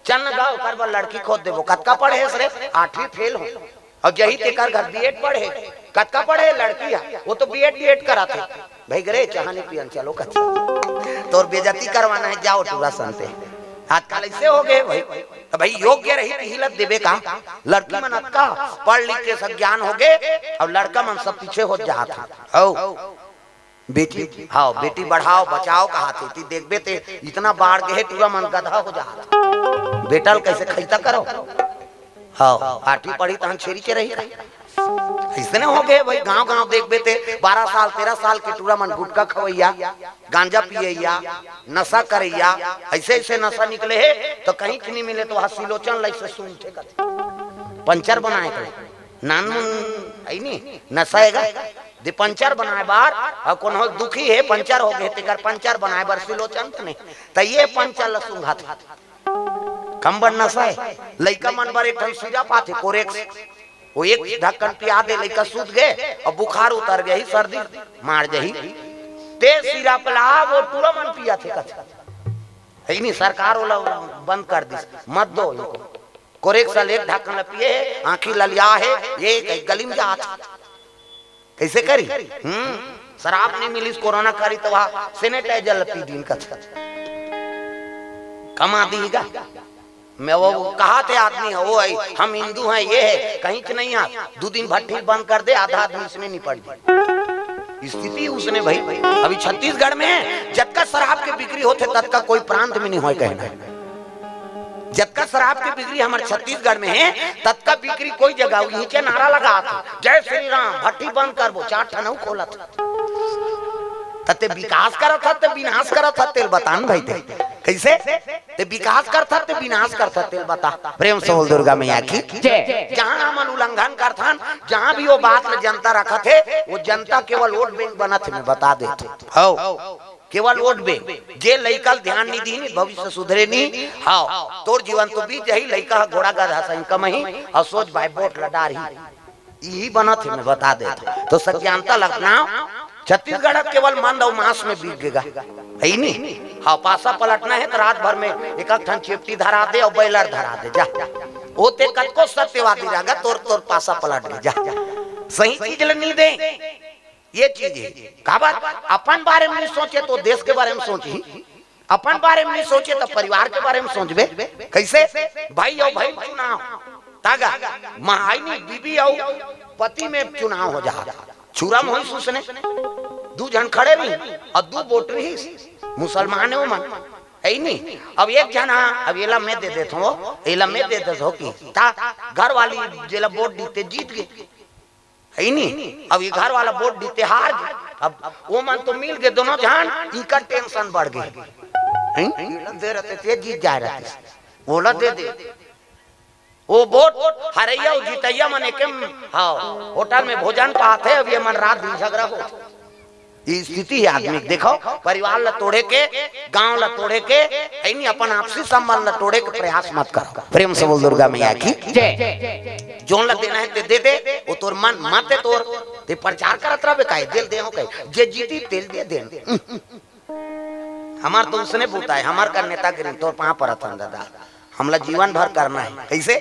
चल न गा, ओकर बर लड़की खोज देबो। कतका पढ़े हस रे? आठवीं फेल हो। अउ जही तेकर घर बीएड पढ़े। कतका पढ़े लड़की हे? वो तो बीएड डीएड करत हे। भई गे रे, चाह नहीं पियन, चलो कथे। तोर बेइज्जती करवाना हे, जाओ टूरा संते। आजकल ऐसे हो गे भई। त भई योग्य रही तिही ला देबे का? लड़की मन अतका पढ़ लिख के सब ज्ञान हो गे, अउ लड़का मन सब पीछे हो जात हे। हौ। बेटी, हाँ, बेटी बढ़ाओ, बचाओ कहाथे। ती देखबे ते इतना बाढ़ गे हे, टूरा मन गधा हो जात हे। बेटा ल कैसे खैता करो? हाँ, आठवीं पढ़ी तहन छेरी चरही का? अइसने हो गे भई, गांव गांव देखबे ते बारह साल, तेरह साल के टूरा मन गुटखा खवइया, गांजा पियइया, नशा करइया, ऐसे ऐसे नशा निकले हे, तो कहीं के नहीं मिले तो वहाँ सिलोचन लाई से सूंघथे कथे। पंचर बनाए के नानमुन, अइ नहीं, नशा हे गा। दे पंचर बनाए बर, अउ कोनो दुखी हे, पंचर हो गे, तेकर पंचर बनाए बर सिलोचन त नहीं, त ये पंचर ल सूंघत हे। कम बड़ नशा हे। लइका मन बर एक ठन सिरप आथे, कोरेक्स। वो एक ढक्कन पिया दे, लइका सूत गे, अउ बुखार उतर गे ही, सर्दी मार जही। ते सिरप ला वो टूरा मन पियत हे कथे। हे नहीं, सरकार ओला बंद कर दिस, मत दो इनको। कोरेक्स ल एक ढक्कन ल पिए हे, आँखी ललिया हे, ये कहीं गली में जात हे। कैसे करी? हम्म, शराब नहीं मिलिस कोरोना करी तो वहाँ sanitizer ल पी दीन कथे। कमा दीही गा। मैं वो कहाथे आदमी हे, वो हे, हम हिंदू हैं, ये हे, कहीं के नहीं आ। दू दिन भट्ठी बंद कर दे, आधा आदमी इसने निपट जाए। स्थिति उसने भई, अभी छत्तीसगढ़ में जतका शराब के बिक्री होथे, ततका कोई प्रांत में नहीं होय कहना हे। जतका शराब के बिक्री हमर छत्तीसगढ़ में हे, ततका बिक्री कोई जगह, उही के नारा लगात हे, "जय श्री राम, भट्ठी बंद करबो", चार ठन अउ खोलत हे। त ते विकास करत हस, ते विनाश करत हस, तेला बता न भई ते। कैसे? ते विकास करत हस, ते विनाश करत हस, तेला बता। प्रेम से बोल दुर्गा मैया की। जय। जहाँ हमन उल्लंघन करथन, जहाँ भी वो बात ल जनता रखत हे, वो जनता केवल vote bank बनत हे, मैं बता देथों। हौ। केवल vote bank। जे लइका ल ध्यान नहीं दीही, भविष्य सुधरे नहीं। हाँ, तोर जीवन तो बीत जाही, लइका ह घोड़ा गधा सही कमही, अउ सोझ बाय vote ल डारही। इही बनत हे, मैं बता देथों। तो सज्ञानता ल अपनाव। छत्तीसगढ़ केवल मंद अउ मांस में बिक गे गा। हे नहीं? हाँ, पासा पलटना हे त रात भर में एक एक ठन चेपटी धरा दे अउ बैलर धरा दे, जा। वो ते कतको सत्यवादी रह गा, तोर, तोर पासा पलट गे, जा। सही चीज ल नहीं दे। ये चीज हे। काबर? अपन बारे में नहीं सोचे त देश के बारे में सोचही, अपन बारे में नहीं सोचे त परिवार के बारे में सोचबे। कैसे? भाई अउ भाई चुनाव। त गा, माँ आई नहीं, बीबी अउ पति में चुनाव हो जात हे। छुरा म होइस उसने, दू झन खड़े रहिन अउ दू वोट रहिस, मुसलमान हे ओमन, हे नहीं? अब एक झन, हाँ, अब एला मैं दे देथों, एला मैं दे देथों कि त घर वाली जेला वोट दीस ते जीत गे। हे नहीं? अब ये घर वाला वोट दीस ते हार गे। अब ओमन तो मिल गे दोनों झन, इकर tension बढ़ गे। हैं? एला दे रहते, ते जीत जाए रहते। ओला दे दे। वो वोट हरैया अउ जीतैया मन एके म-, हाँ, होटल में भोजन पाथे, अब ये मन रात दिन झगड़ा हो। ये स्थिति हे आदमी के। देखो, परिवार ला तोड़े के, गांव ला तोड़े के, है नहीं, अपन आपसी संबंध ला तोड़े के प्रयास मत करो। प्रेम से बोल दुर्गा मैया की। जय। जोन ला देना हे ते दे दे, वो तोर मन मत हे तोर, ते प्रचार करत रहबे काहे, दिल दे हो कहे, जे जीती तेल दे दे। हमार तो उसने बूता हे, हमार कर नेतागिरी, तोर पाँव परत हन दादा, हमला जीवन भर करना हे। कैसे?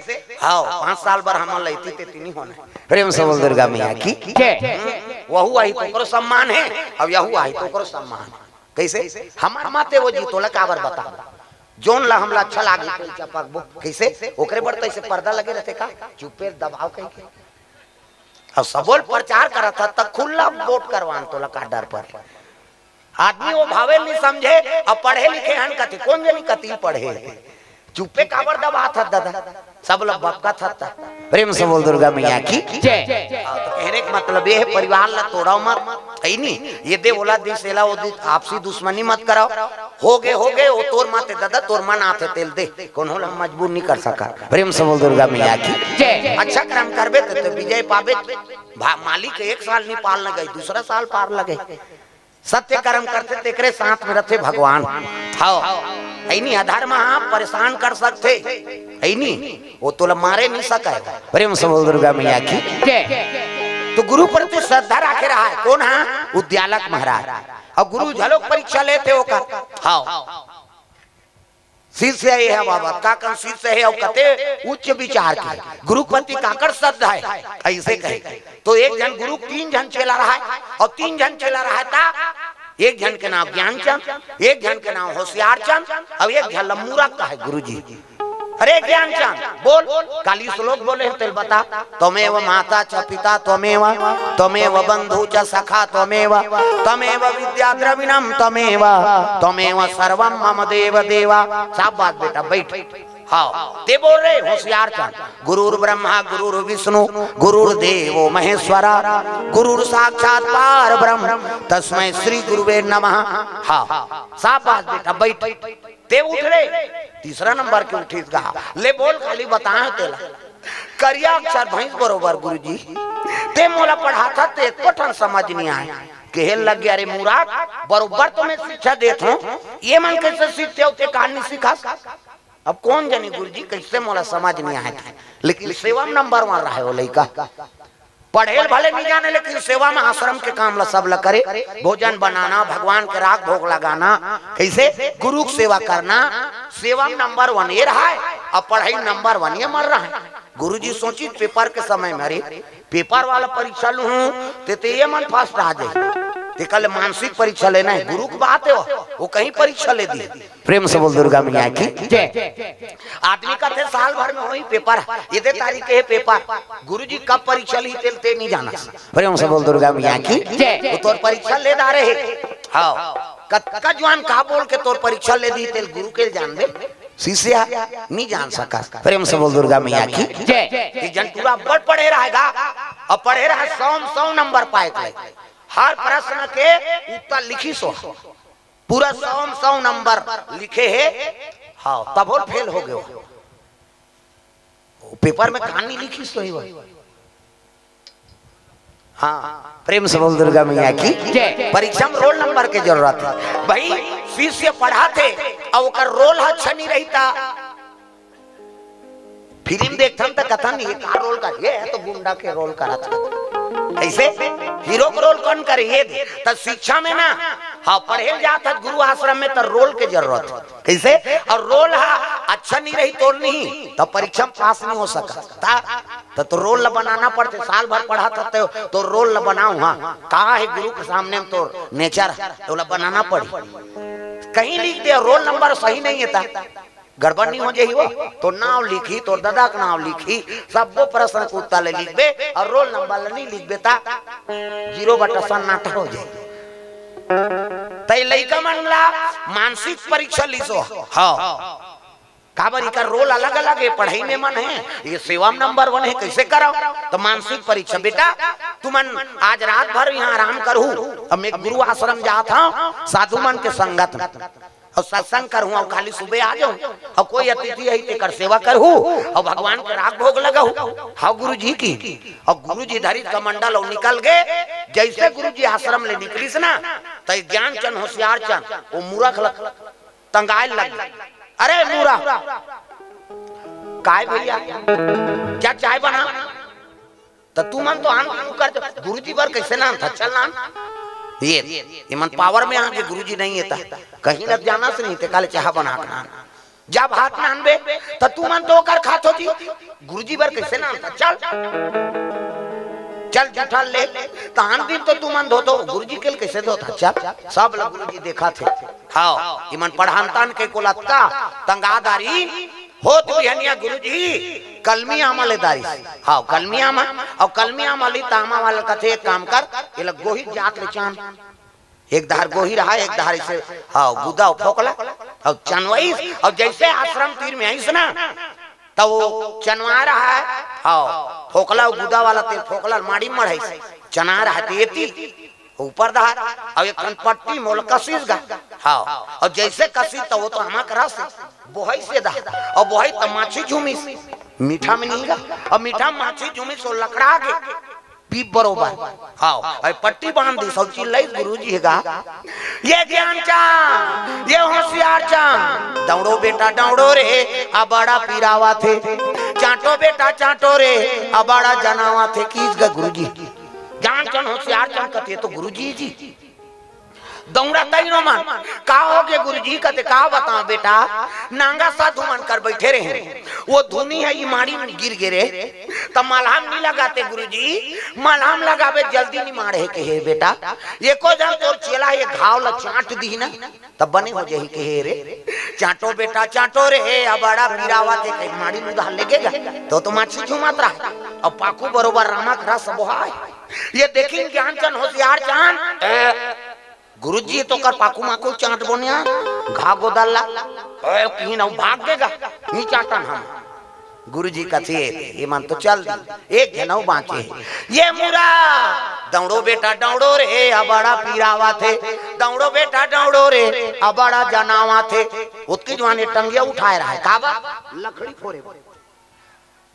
हाँ, पाँच साल बर हमन ला इति तेती नहीं होना हे। प्रेम से बोल दुर्गा मैया की। जय। हम्म, वहू आही तो ओकरो सम्मान हे, अब यहू आही तो ओकरो सम्मान हे। कैसे? हमार माते वो जी तोला काबर बता, जोन ला हमला अच्छा लागे, कोई चपकबो। कैसे? ओकरे बर तो ऐसे पर्दा लगे रहते का, चुप्पे दबाव कहीं के। अब सबोल प्रचार करत ह, त खुल्ला वोट करवान तोला का डर पर। आदमी वो भावे नहीं समझे, अब पढ़े लिखे हन कथे, कौन जनी कती पढ़े। चुप्पे काबर दबात हत दादा, सब लोग बपकत हत। प्रेम से बोल दुर्गा मैया की। जय। हाँ, तो कहने का मतलब ये है, परिवार ला तोड़ाओ मत, है नी? ये दे ओला दे, सेला वो दे, आपसी दुश्मनी मत कराओ। हो गे, हो गे, वो तोर माते दादा, तोर मन आथे तेल दे, कोनो ला मजबूर नहीं कर सका। प्रेम से बोल दुर्गा मैया की। जय। अच्छा कर्म करबे त, त विजय पाबे। भा-, मालिक एक साल नहीं पार लगे, दूसरा साल पार लगे। सत्य कर्म करथे तेकरे साथ में रथे भगवान। हाँ, ऐनी अधर्म हा परेशान कर सकथे, ऐनी वो तोला मारे नहीं सके। प्रेम से बोल दुर्गा मैया की। जय। तो गुरु प्रति श्रद्धा राखे रहा है कौन हा? उद्यालक महाराज। अउ गुरु झलोक परीक्षा लेथे ओकर। हाँ, शिष्य हे बाबा, का कन शिष्य हे अउ कते उच्च विचार के। गुरु प्रति काकर श्रद्धा हे, ऐसे कहे। तो एक झन गुरु, तीन झन चेला रहा है, अउ तीन झन चेला रहा था। एक झन के नाम ज्ञानचंद, एक झन के नाम होशियारचंद, अउ एक झन ला मूरख कहे गुरुजी। अरे ज्ञानचंद, बोल, काली श्लोक बोले हे, तेल बता। त्वमेव माता च पिता त्वमेव, त्वमेव बंधु च सखा त्वमेव, त्वमेव विद्या द्रविणम त्वमेव, त्वमेव सर्वम मम देव देवा। शाबाश बेटा, बैठ। हाँ, ते बोल रहे होशियारचंद। गुरुर्ब्रह्मा गुरुर्विष्णु गुरुर्देवो महेश्वरा, गुरुर्साक्षात् पार ब्रह्म तस्मै श्री गुरुवे नमः। हाँ, शाबाश बेटा, बैठ। ते उठ रे, तीसरा नंबर के उठिस गा। ले बोल, खाली बताए तेला। करिया अक्षर भैंस बरोबर गुरुजी। ते मोला पढ़ाथा ते एको ठन समझ नहीं आए। कहे लग गया, "अरे मूरख, बरोबर तो मैं शिक्षा देत हूँ, ये मन कैसे सीखते हो, ते कान नहीं सिखास?" अब कौन जनी गुरुजी, कैसे मोला समझ नहीं आए। लेकिन सेवा में नंबर वन रहे वो लइका। पढ़े ल भले नहीं जाने, लेकिन सेवा में आश्रम के काम ला सब ला करे। भोजन बनाना, भगवान के राग भोग लगाना, कैसे गुरु की सेवा करना, सेवा में नंबर वन ये रहा है, अब पढ़ाई नंबर वन ये मर रहा है। गुरुजी सोची पेपर के समय में, अरे पेपर वाला परीक्षा लूँ, ते, ते ये मन फर्स्ट आ जाए। ते कल मानसिक परीक्षा लेना है, गुरु की बात है, वो, वो कहीं परीक्षा ले दी। प्रेम से बोल दुर्गा मैया की। जय। आदमी कथे साल भर में होही पेपर, ये दे तारीख के हे पेपर। गुरुजी कब परीक्षा ली तेल ते नहीं जाना। प्रेम से बोल दुर्गा मैया की। जय। वो तोर परीक्षा ले डारे हे। हाँ। कतका जुआन का बोल के तोर परीक्षा ले दी तेल गुरु के जान दे। शिष्य नहीं जान सका। प्रेम से बोल दुर्गा मैया की। जय। एक झन टूरा बड़ पढ़े रहेगा, अब पढ़े रहा सौ में सौ नंबर पाए के। हर प्रश्न के उत्तर लिखिस हो। पूरा सौ में सौ नंबर लिखे हे। हाँ, तभो फेल हो गयो। पेपर में कहानी लिखिस तो ही वो। हाँ, प्रेम से बोल दुर्गा मैया की। जय। परीक्षा में रोल नंबर के जरूरत है भाई। शिष्य पढ़ाथे, अब ओकर रोल अच्छा नहीं रहता। फिल्म देखथन त कथन, "ये का रोल कर, ये है तो गुंडा के रोल करत है।" ऐसे हीरो के रोल कौन करे? ये दे। त शिक्षा में ना, हाँ, पढ़े ल जात है गुरु आश्रम में, त रोल के जरूरत है। कैसे? और रोल हा अच्छा नहीं रही, तोर नहीं, त परीक्षा में पास नहीं हो सका। त, त तो रोल ला बनाना पड़ते, साल भर पढ़ात हते हो, तो रोल ला बनाओ। हाँ, का है गुरु के सामने में तोर नेचर है, तो ला बनाना पड़ी। कहीं लिख दे, रोल नंबर सही नहीं है ता, गड़बड़ नहीं हो जाही वो, तो नाम लिखी, तोर दादा का नाम लिखी, सब्बो प्रश्न के उत्तर ले लिखबे, और रोल नंबर ले नहीं लिखबे ता जीरो बटा सन्नाटा हो जाए। तई लइका मन ला मानसिक परीक्षा लीसो। हाँ, काबर इकर रोल अलग-अलग हे, पढ़ई में मन हे, ये सेवा में नंबर वन हे, कैसे करव? त मानसिक परीक्षा, बेटा, तुमन आज रात भर यहाँ आराम करहू, अब मैं गुरु आश्रम जात हव, साधु मन के संगत में। अउ सत्संग करहूं अउ खाली सुबह आ जाहूं, अउ कोई अतिथि आही तेकर सेवा करहूं, अउ भगवान के राग भोग लगाहूं। हव गुरुजी की। अउ गुरुजी धरिस कमंडल अउ निकल गे। जइसे गुरुजी आश्रम ले निकलिस ना, त ज्ञानचंद होशियारचंद ओ मूरख ल तंगाय ल लग गे। अरे मूरख, काय भैया, क्या चाय बना? त तुमन तो आन, गुरुजी बर कइसे ना आनथा? चल ना आन। ये, ये मन पावर में आगे, गुरुजी नहीं हे त कहीं ल जानस नहीं, तेकर ले चाह बना के ना आन। जब हाथ ना आनबे, त तुमन तो ओकर खाथो जी, गुरुजी बर कइसे ना आनथा? चल, चल जूठा ले, त आन दिन तो तुमन धोथो, गुरुजी के ल कइसे धोथा? चल, सब ल गुरुजी देखाथे। हव, ये मन पढ़ानतान के कोलतका तंगादारी होत बिहनिया गुरुजी कलमी आमा ले दारिस। हव, कलमी आमा, अउ कलमी आमा ली त आमा वाला कथे, "एक काम कर, एला गोही जात ले चान।" एक धार गोही रहा, एक धार इसे, हव, गुदा अउ फोकला, अउ चनवाइस, अउ जइसे आश्रम तीर में आइस ना, त ओ चनवा रहा, हव, फोकला अउ गुदा वाला तेल फोकला ल माड़ी मढ़ाइस, चना रहा ते एती, ऊपर डहार, अउ एक ठन पट्टी मोल कसिस गा। हव, अउ जइसे कसिस त ओ तो आमा करा से बोहइस गा, अउ बोहइस त माछी झूमिस, मीठा में नहीं गा, अउ मीठा माछी झूमिस ओ लकड़ा गे, पीप बरोबर। हव, अउ पट्टी बांध दिस अउ चिल्लाइस गुरुजी हे गा, "ये ज्ञानचंद, ये होशियारचंद, दौड़ो बेटा दौड़ो रे, अबड़ा पिरावथे, चांटो बेटा चांटो रे, अबड़ा जनावथे।" किहिस गा गुरुजी। ज्ञानचंद होशियारचंद कथे, "ये तो गुरुजी जी।" दौड़त आइन ओमन, "का होगे गुरुजी?" कथे, "का बतावं बेटा, नांगा साधु मन कर बइठे रहेन, ओ धुनी ह ई माड़ी में गिर गे रे, त मलहम नी लगाते गुरुजी, मलहम लगाबे जल्दी निमाड़ही कहे बेटा, एको झन तोर चेला ये घाव ल चांट दिही ना, त बने हो जाही कहे रे, चांटो बेटा चांटो रे, अबड़ा पिरावथे कहे माड़ी में उधार लेगे गा, त ओ तो माछी झूमत रहा, अउ पाकू बरोबर रामा करा सबो हाय।" ये देखिन ज्ञानचंद होशियारचंद, ए, गुरुजी तो कर पाकू माकू चांट बोनिया, घा गोदल ला, ए, किहिन अउ भाग गे गा, नी चांटन हम। गुरुजी कथे, "ये मन तो चल दी, एक झन अउ बांचे हे।" ये मूरख, "दौड़ो बेटा दौड़ो रे, अबड़ा पिरावथे, दौड़ो बेटा दौड़ो रे, अबड़ा जनावथे।" ओतकी जुवार ये टंगिया उठाय रहा हे, का बर? लकड़ी फोरे बर।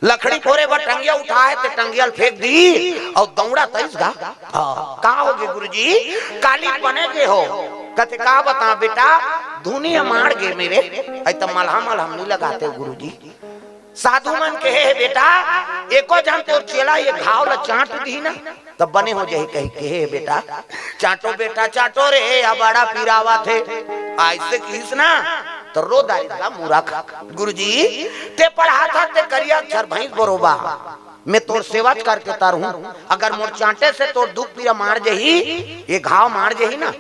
लकड़ी फोरे बर टंगिया उठाय हे, ते टंगिया ल फेंक दिस अउ दौड़त आइस गा। हव, "का होगे गुरुजी? काली बने गे हो?" कथे, "का बतावं बेटा, धुनी ह माड़ गे मेरे, अई त मलहम मलहम नी लगाते हो गुरुजी।" साधु मन कहे हे, "बेटा, एको झन तोर चेला ये घाव ल चांट दिही ना, त बने हो जाही," कहि कहे हे, "बेटा, चांटो बेटा, चांटो रे, अबड़ा पिरावथे।" अइसे किहिस ना, त रो डारिस गा मूरख। "गुरुजी, ते पढ़ाथा ते करिया अक्षर भईंस बरोबर, मैं तोर सेवाच करके तरहूं, अगर मोर चांटे से तोर दुख पीरा माड़ जाही, ये घाव माड़ जाही ना,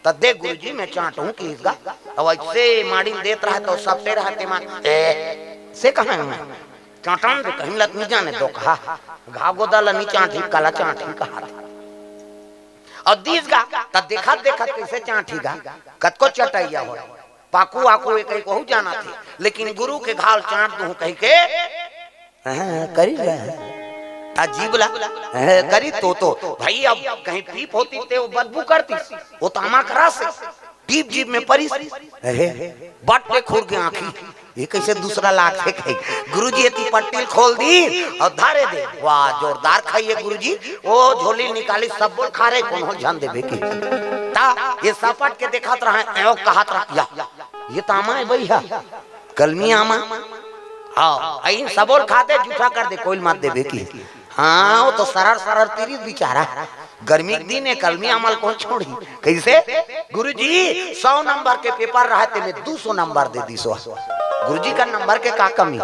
त दे गुरुजी, मैं चांटहूं," किहिस गा। अउ अइसे माड़ी ल देत रहा त सपटे रहा ते मन, ए, से कहां हे मैं? चांटन दे कहिन ल त नी जाने दोखहा, घा गोदल ल नी चांटही, काला चांटही कहाथे। अउ दिस गा, त देखत देखत कइसे चांटही गा, कतको चटइया होय, पाकू आकू ए कहि कहू जानथे, लेकिन गुरु के घाव ल चांट दूं कहिके, हाँ, करी गा। आ जीभ ला, हाँ, करी तो, तो। भाई, अब कहीं पीप होती ते ओ बदबू करतिस, ओ त आमा करा से। टीप जीभ में परिस, अरे, बट ले खुर गे आंखी, ये कइसे दूसरा लागथे कहि। गुरुजी एती पट्टी ल खोल दिस अउ धरे दे। वाह, जोरदार खाय हे गुरुजी। ओ झोली ल निकालिस, सबो ल खा रे, कोनो ल झन देबे कहि। त ये सपट के देखत रहा, एंव कहत रहा, या, ये त आमा हे भैया, कलमी आमा। हव, अई सबो ल खा दे, जूठा कर दे, कोई ल मत देबे कहि। हाँ, ओ तो सरर सरर तिरिस बिचारा। गर्मी के दिन हे, कलमी आमा ल कोन छोड़ही? कइसे? गुरुजी, सौ नंबर के पेपर रहा ते में दू सौ नंबर दे दिस ओ। गुरुजी का नंबर के का कमी?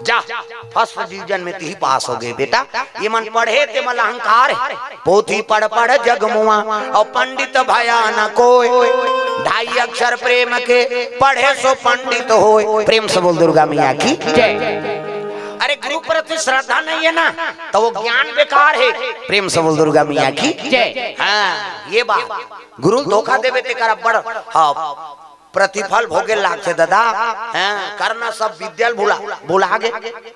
जा, फर्स्ट डिवीजन में तिही पास होगे बेटा। ये मन पढ़े ते मन ल अहंकार हे। पोथी पढ़ पढ़ जग मुआ, अउ पंडित भया न कोय। ढाई अक्षर प्रेम के, पढ़े सो पंडित होय। प्रेम से बोल दुर्गा मैया की। जय। अरे, गुरु प्रति श्रद्धा नहीं हे ना, त ओ ज्ञान बेकार हे। प्रेम से बोल दुर्गा मैया की। जय। हाँ, ये बात। गुरु ल धोखा देबे तेकर अब्बड़, हाँ, प्रतिफल भोगे लागथे ददा। हाँ, करना सब विद्या ल भुला, भुला गे।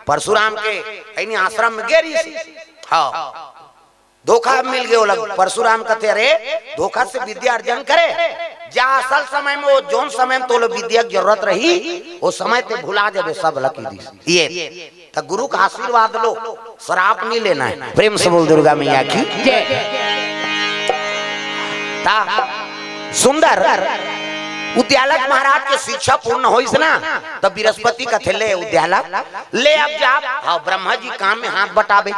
परशुराम के अइनी आश्रम में गे रिहिस। हाँ, धोखा मिल गे ओला। परशुराम कथे, "अरे, धोखा से विद्या अर्जन करे, जा असल समय में, वो जोन समय में तोला विद्या के जरूरत रही, वो समय ते भुला जाबे सब लकी दिस। ये त गुरु का आशीर्वाद लो, श्राप नहीं लेना है। प्रेम से बोल दुर्गा मैया की। जय। ता सुंदर उद्यालक महाराज के शिक्षा पूर्ण होइस ना, त बृहस्पति कथे, "ले उद्यालक, ले अब जा।" हाँ, ब्रह्मा जी काम में हाथ बटाबे,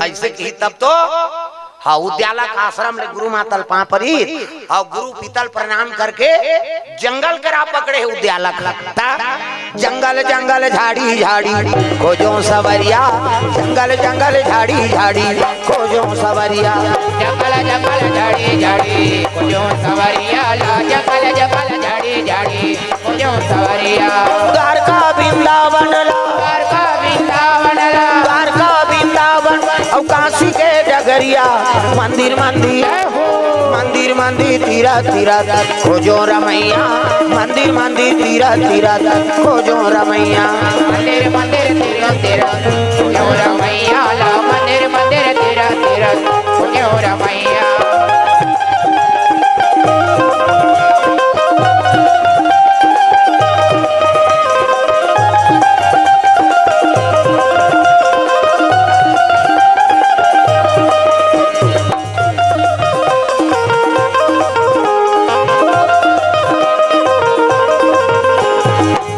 ऐसे कही तब तो। हाँ, उद्यालक आश्रम ले गुरु माता ल पाँव परी, अउ गुरु पिता ल प्रणाम करके जंगल करा पकड़े हे उद्यालक। ता जंगल जंगल झाड़ी झाड़ी खोजो सवरिया, जंगल जंगल झाड़ी झाड़ी खोजो सवरिया। जंगल जंगल झाड़ी झाड़ी खोजो सवरिया ला, जंगल जंगल झाड़ी झाड़ी खोजो सवरिया। द्वारका वृंदावन ला, द्वारका वृंदावन ला, द्वारका वृंदावन अउ काशी के डगरिया। मंदिर मंदिर, जय हो। मंदिर मंदिर तीरथ तीरथ खोजो रमैया, मंदिर मंदिर तीरथ तीरथ खोजो रमैया। मंदिर मंदिर तीरथ तीरथ खोजो रमैया ला, मंदिर मंदिर तीरथ तीरथ खोजो रमैया।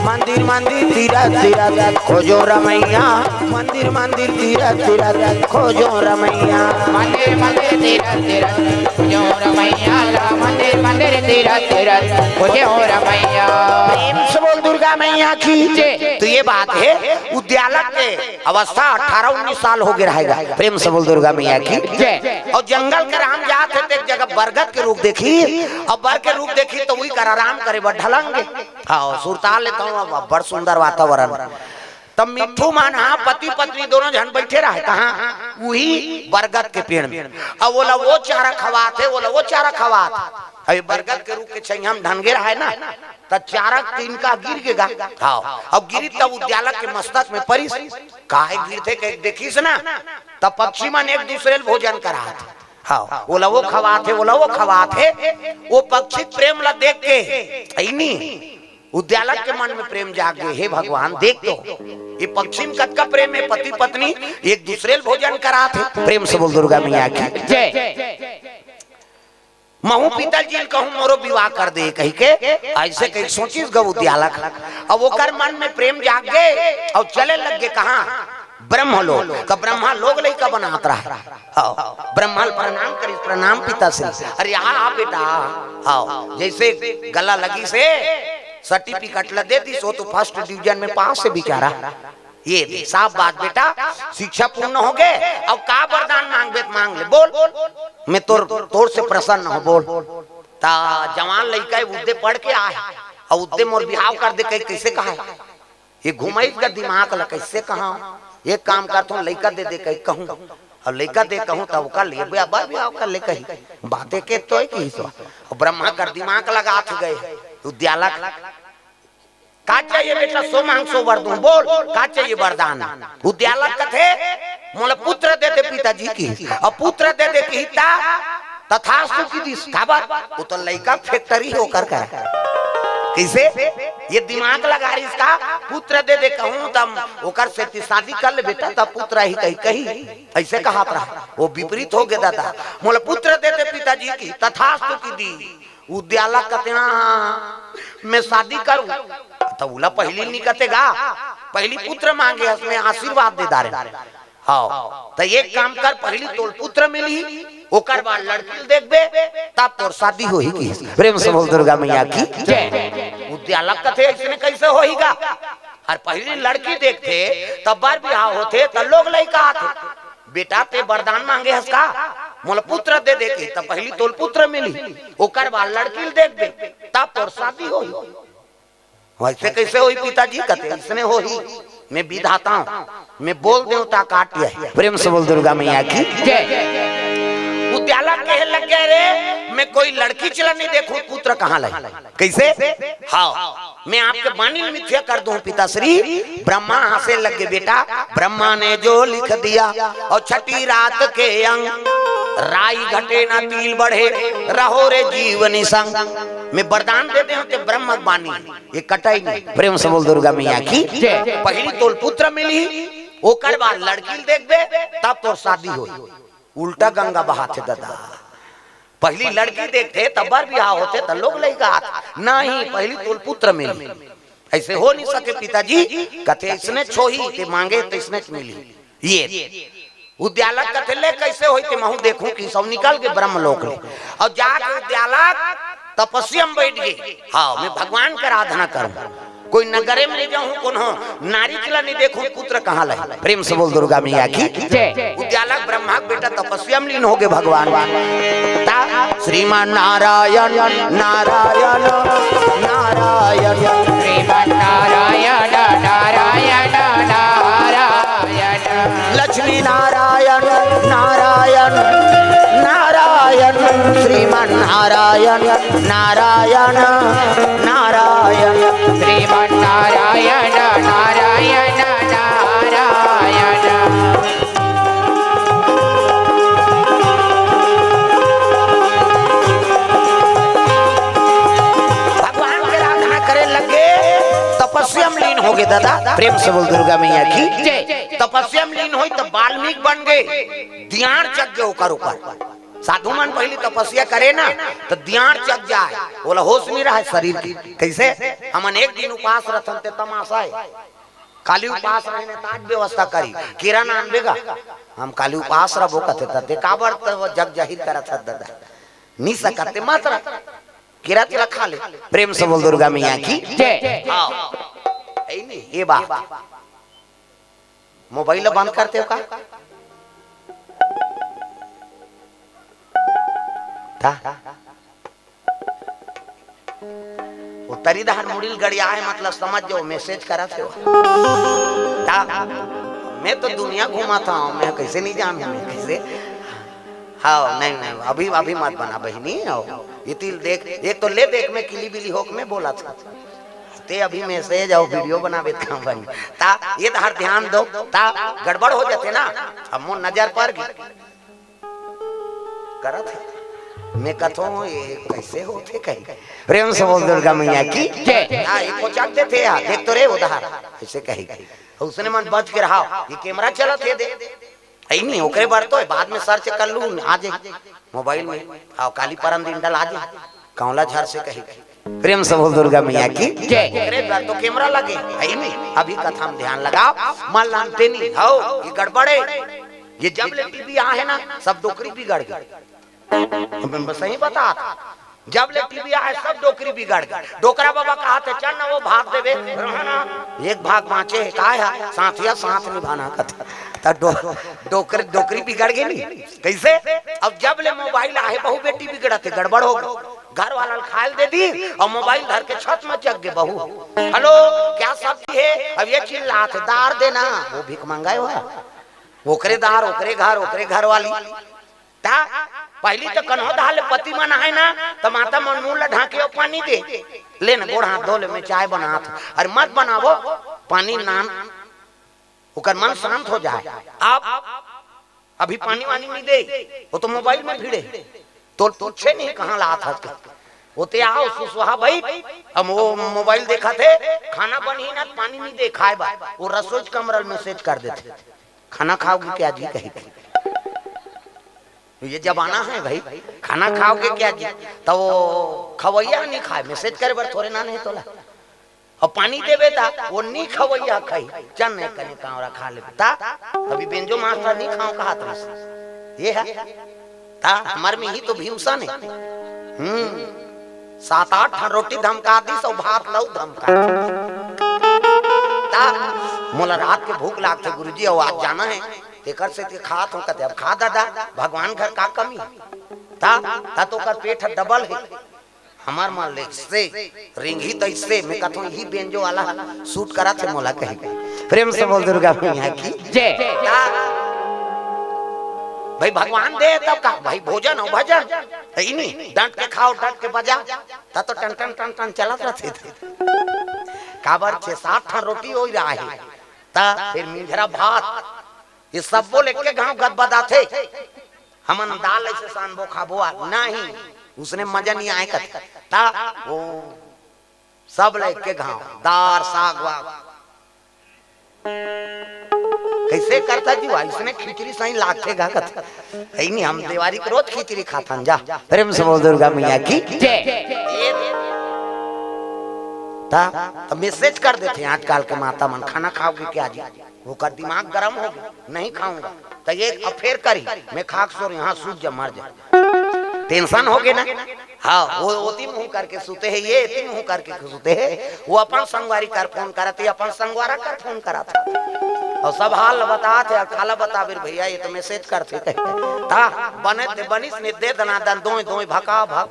मंदिर मंदिर तीरथ तीरथ खोजो रमैया, मंदिर मंदिर तीरथ तीरथ खोजो रमैया। मंदिर मंदिर तीरथ तीरथ खोजो रमैया ला, मंदिर मंदिर तीरथ तीरथ खोजो रमैया। प्रेम से बोल दुर्गा मैया की। जय। तो ये बात है, उद्यालक के अवस्था अठारह उन्नीस साल हो गए रहेगा। प्रेम से बोल दुर्गा मैया की। जय। अउ जंगल कर हम जात हे, त एक जगह बरगद के रुख देखिस, अउ बर के रुख देखिस त उही कर आराम करे बर ढलंगे। हाँ, सुरता लेथंव, अब बड़ सुंदर वातावरण। तब मिट्ठू मन, हाँ, पति पत्नी दोनों झन बइठे रहे, कहाँ? उही बरगद के पेड़ में। अब ओला वो चारा खवात हे, ओला वो चारा खवात हे। अब ये बरगद के रुख के छइहां में ढलंगे रहे ना, त चारा तीन का गिर गेगा। हाँ, अब गिरी तब उद्यालक के मस्तक में परिस। काहे गिरथे कहिके देखिस ना, त पक्षी मन एक दूसरे ल भोजन करात हे। हाँ, ओला वो खवात हे, ओला वो खवात हे। वो पक्षी प्रेम ला देख के, अइनी उद्यालक के मन में प्रेम जाग गे, "हे भगवान, देख तो, ये पक्षी में कतका प्रेम हे, पति पत्नी एक दूसरे ल भोजन करात हे।" प्रेम से बोल दुर्गा मैया की। जय। महूं पिताजी ल कहूं मोरो विवाह कर दे कहिके, अइसे कहिके सोचिस गा उद्यालक। अब ओकर मन में प्रेम जाग गे, अउ चले लग गे कहाँ? ब्रह्मलोक। त ब्रह्मा लोग लइका बनात रहे। हाँ, ब्रह्मा ल प्रणाम करिस, "प्रणाम पिताश्री।" "अरे आ, आ बेटा, हाँ।" जइसे गला लगिस हे, certificate ल दे दिस, वो तो first division में पास हे बेचारा। ये दे, शाबाश बेटा, शिक्षा पूर्ण हो गे। अब का वरदान मांगबे त मांग ले, बोल, मैं तोर, तोर से प्रसन्न हंव, बोल। त जवान लइका हे, उद्दे पढ़ के आय, अउ उद्दे मोर बिहाव कर दे कहिके कइसे कहय? ये घुमइस गा दिमाग ल, कइसे कहंव? एक काम करथंव, लइका दे दे कहिके कहूं, अउ लइका दे कहूं त ओकर ले बे-, अबर बिहाव कर ले कही। बात एके तो हे किहिस। अउ ब्रह्मा कर दिमाग लगात गे उद्यालक। "का चाहिए बेटा, सो मांग सो वर दूं, बोल, का चाहिए वरदान?" उद्यालक कथे, "मोला पुत्र दे दे पिताजी" किहिस। अब पुत्र दे दे किहिस त तथास्तु कहि दिस। काबर? वो तो लइका factory हे ओकर करा। कइसे? ये दिमाग लगा रहिस का, पुत्र दे दे कहूं त ओकर सेती शादी कर ले बेटा, त पुत्र आही कहिके कही। अइसे कहत रहा, वो विपरीत हो गे दादा। "मोला पुत्र दे दे पिताजी" किहिस, "तथास्तु" कहि दिस। उद्यालक कथे, "हाँ, मैं शादी करूं।" त ओला पहिली नइ कथे गा, पहिली पुत्र मांगे हस, मैं आशीर्वाद दे डारेंव। हाँ, त एक काम कर, पहिली तोला पुत्र मिलही, ओकर बाद लड़की ल देखबे, तब तोर शादी होही किहिस। प्रेम से बोल दुर्गा मैया की। जय। उद्यालक कथे, "अइसने कइसे होही गा? अउ पहिली लड़की देखथे, तब बर बिहाव होथे, त लोग लइका आथे।" बेटा, तें वरदान मांगे हस का? मोला पुत्र दे दे के, त पहिली तोला पुत्र मिलही, ओकर बाद लड़की ल देखबे, तब तोर शादी होही। वइसे कइसे होही पिताजी? कथे, "अइसने होही, मैं विधाता हंव, मैं बोल देंव त काट जाही।" प्रेम से बोल दुर्गा मैया की। जय। उद्यालक कहे लग गे, "अरे, मैं कोई लड़की च ला नइ देखंव, पुत्र कहां ले?" कइसे? हाँ, मैं आपके बानी ल मिथ्या कर दूं पिताश्री। ब्रह्मा हंसे लग गे, "बेटा, ब्रह्मा ने जो लिख दिया और छठी रात के अंग।" राई घटे ना तिल बढ़े, रहो रे जीव निसंग। मैं वरदान दे दे हंव ते ब्रह्म बानी, ये कटय नहीं। प्रेम से बोल दुर्गा मैया की। जय। पहिली तोल पुत्र मिलही, ओकर बाद लड़की ल देखबे, तब तोर शादी होही। उल्टा गंगा बहाथे ददा। पहिली लड़की देखथे, तब बर बिहाव होथे, त लोग लइका आथे। नहीं, पहिली तोल पुत्र मिलही। अइसे हो नहीं सके पिताजी, कथे अइसने होही, ते मांगे त अइसने मिलही। ये उद्यालक कथे, ले कइसे होही, ते महूं देखहूं कि सब निकल गे ब्रह्मलोक ले। अउ जाके उद्यालक तपस्या में बइठ गे। हाँ, मैं भगवान के आराधना करूं, कोई नगरे में नहीं जाहूं, कोनो नारी चला नहीं देखहूं, पुत्र कहां ले। प्रेम से बोल दुर्गा मैया की। जय। उद्यालक ब्रह्मा के बेटा तपस्या में लीन हो गे भगवान। ता श्रीमान नारायण, नारायण, नारायण। श्रीमान नारायण, नारायण, नारायण। लक्ष्मी नारायण, नारायण, नारायण। श्रीमान नारायण, नारायण, नारायण। श्रीमान नारायण, नारायण, नारायण। भगवान के आराधना करे लगे, तपस्या में लीन हो गे ददा। प्रेम से बोल दुर्गा मैया की। जय। तपस्या में लीन होय त वाल्मीकि बन गे, दियार चघ गे ओकर ऊपर। साधु मन पहिली तपस्या करे ना, त दियार चघ जाय, ओला होश नहीं रहय शरीर के। कइसे? हमन एक दिन उपास रथन ते तमाशा हे। काली उपास रहिन त आज व्यवस्था करी, केरा ना आनबे गा। हम काली उपास रहिबो कथे, त ते काबर त वो जग जाहिर करत हस ददा। नहीं सकत ते मत रह। केरा तेरा खा ले। प्रेम से बोल दुर्गा मैया की। जय। हाँ। हे नहीं, ये बात। मोबाइल बंद करते हो का? ता? वो तरी डहर मुड़ी ल गड़िया हे, मतलब समझ जाओ, मैसेज करत हे वो। ता? मैं तो दुनिया घूमत हंव, मैं कइसे नहीं जानहूं, मैं कइसे? हाँ, नहीं, नहीं, अभी, अभी मत बना बहिनी, हो। ये तिल देख, एक तो ले देख, मैं किली बिली होके मैं बोलत हंव। ते अभी मैसेज अउ वीडियो बनाबे त काम बनी। ता, ये डहर ध्यान दो, ता गड़बड़ हो जाथे ना, अब मोर नजर पर गे। करत हे। मैं कथों, ये कइसे होथे कही? प्रेम से बोल दुर्गा मैया की। जय। हाँ, ये कोचक देथे यार, देख तो रे उधार, अइसे कही। उसने मन बच के रहा, ये कैमरा चलत हे दे। हे नहीं, ओकरे बर तो हे, बाद में सर्च कर लू, आ जाही मोबाइल में। हाँ, काली परन दिन डल आ जाही, कौला झर से कही। प्रेम से बोल दुर्गा मैया की। जय। ओकरे बर तो कैमरा लगे, हे नहीं? अभी कथा में ध्यान लगाओ, मन लानते नहीं, हव, ये गड़बड़ हे। ये जब ले टीवी आहे ना, सब डोकरी बिगड़ गे। मैं सही बतात हंव, जब ले टीवी आहे, सब डोकरी बिगड़ गे। डोकरा बाबा कहत हे, चल ना वो भाग देबे, रहा ना। एक भाग बांचे हे, काय हे? साथिया साथ निभाना कथा। त डो-, डोकर-, डोकरी बिगड़ गे नहीं। कइसे? अब जब ले मोबाइल आहे, बहू बेटी बिगड़त हे, गड़बड़ हो गे। घर वाला ल खाय ल दे दिस अउ मोबाइल धर के छत में चघ गे बहू। हेलो, क्या सब्जी है? अब ये चिल्लात हे, दार देना। वो भीख मंगाय हे, ओकरे दार, ओकरे घर, ओकरे घर वाली। ता पहिली तो कन्हो डहर ले पति मन आय ना, त माता मन मुंह ल ढांके अउ पानी दे, ले ना गोड़ हाथ धो ले, मैं चाय बनात हंव। अरे मत बनावो, पानी नान, ओकर मन शांत हो जाय। अब अभी पानी वानी नहीं दे, वो तो मोबाइल में भिड़े, तो पूछे नहीं कहाँ लात हस के। वो ते आव, सुसुहा बइठ, अब वो मोबाइल देखत हे, खाना बनही ना, पानी नहीं दे खाय बर, वो रसोई कमरा ल मैसेज कर देथे, खाना खाओगे क्या जी कही। ये जमाना हे भाई, खाना खाओगे क्या जी? त वो खवैया नहीं खाय, मैसेज करे बर थोरे ना नहीं तोला। अउ पानी देबे त वो नहीं खवैया खाही, चल नहीं कने कांवरा खा लेबे। ता अभी बेंजो मास्टर नहीं खाव कहत रहिस। ये हे। ता हमर में ही तो भीमसन हे। हम्म। सात आठ ठन रोटी धमका दिस अउ भात लऊ धमका। ता मोला रात के भूख लागथे गुरुजी, अउ आज जाना हे, तेकर सेती खात हंव। कथे, अब खा ददा, भगवान घर का कमी? ता, ता तो ओकर पेट ह डबल हे। हमर मन ले से रिंगही तइसे, मैं कथों, इही बेंजो वाला सूट करत हे मोला कही। प्रेम से बोल दुर्गा मैया की। जय। ता भाई भगवान दे तब का, भाई भोजन अउ भजन, हे नहीं, डंट के खाव, डंट के बजाव, ता तो टन टन टन टन चलत रथे। काबर छे सात ठन रोटी होई रहा हे, ता फिर मिंझरा भात, ये सब्बो ल एके घांव गदबदाथे। हमन दाल ऐसे सानबो खाबो आ, नहीं, उसने मजा नहीं आए कथे। ता वो सब ले के घाव, दार, साग, वाग। कैसे करता जी, इसने खिचड़ी सही लागथे गा कथे। है नहीं, हम देवारी के रोज खिचड़ी खाथन जा। प्रेम से बोल दुर्गा मैया की। जय। ता, तो मैसेज कर देथे आजकल के माता मन, "खाना खाओगे क्या जी?" ओकर दिमाग गरम हो गया, "नहीं खाऊंगा।" तो ये अब फेर करी, "मैं खा के सो रही, हाँ, सूत जा, मर जा।" टेंशन हो गए ना। हाँ, वो ओती मुंह करके सुते हे, ये एती मुंह करके सुते हे। वो अपन संगवारी कर फोन करत हे, अपन संगवारा कर फोन करत हे। अउ सब हाल बतात हे, अउ काला बताबे रे भैया, ये तो मैसेज करथे कहे। ता बने ते बनिस ने दे दना दन, दोय दोय भका भक।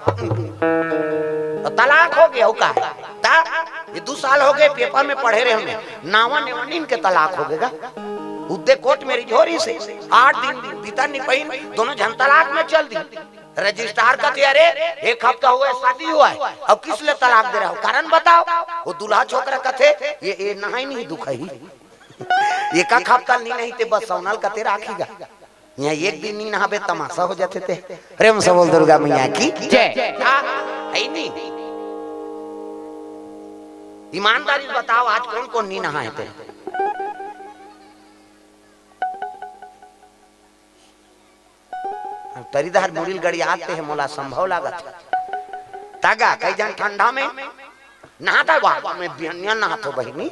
तो तलाक हो गया, हो का है? ता ये दू साल हो गए, पेपर में पढ़े रहे हमने, नावा नेवा नीन के तलाक हो गएगा। उद्दे कोर्ट में रिझोरी से आठ दिन बीता नहीं पाइन, दोनों झन तलाक में चल दी। रजिस्ट्रार कथे, "अरे, एक हफ्ता हुआ है, शादी हुआ है, अब किस लिए तलाक दे रहा हो? कारण बताओ।" वो दूल्हा छोकरा कथे, "ये, ये नहाई नहीं दुखाई, एक आध हफ्ता नी नहीं ते बस सौनल कथे राखी गा। यहाँ एक दिन नी नहाबे, तमाशा हो जाथे ते।" प्रेम से बोल दुर्गा मैया की। जय। हाँ, है नहीं। ईमानदारी बताओ, आज कौन कौन नी नहाए ते? तरीदार मुड़िल गड़ियात हे, मोला संभव लागत। तगा कई जन ठंडा में नहाता, वाह, मैं बिहनिया नहाथो बहिनी,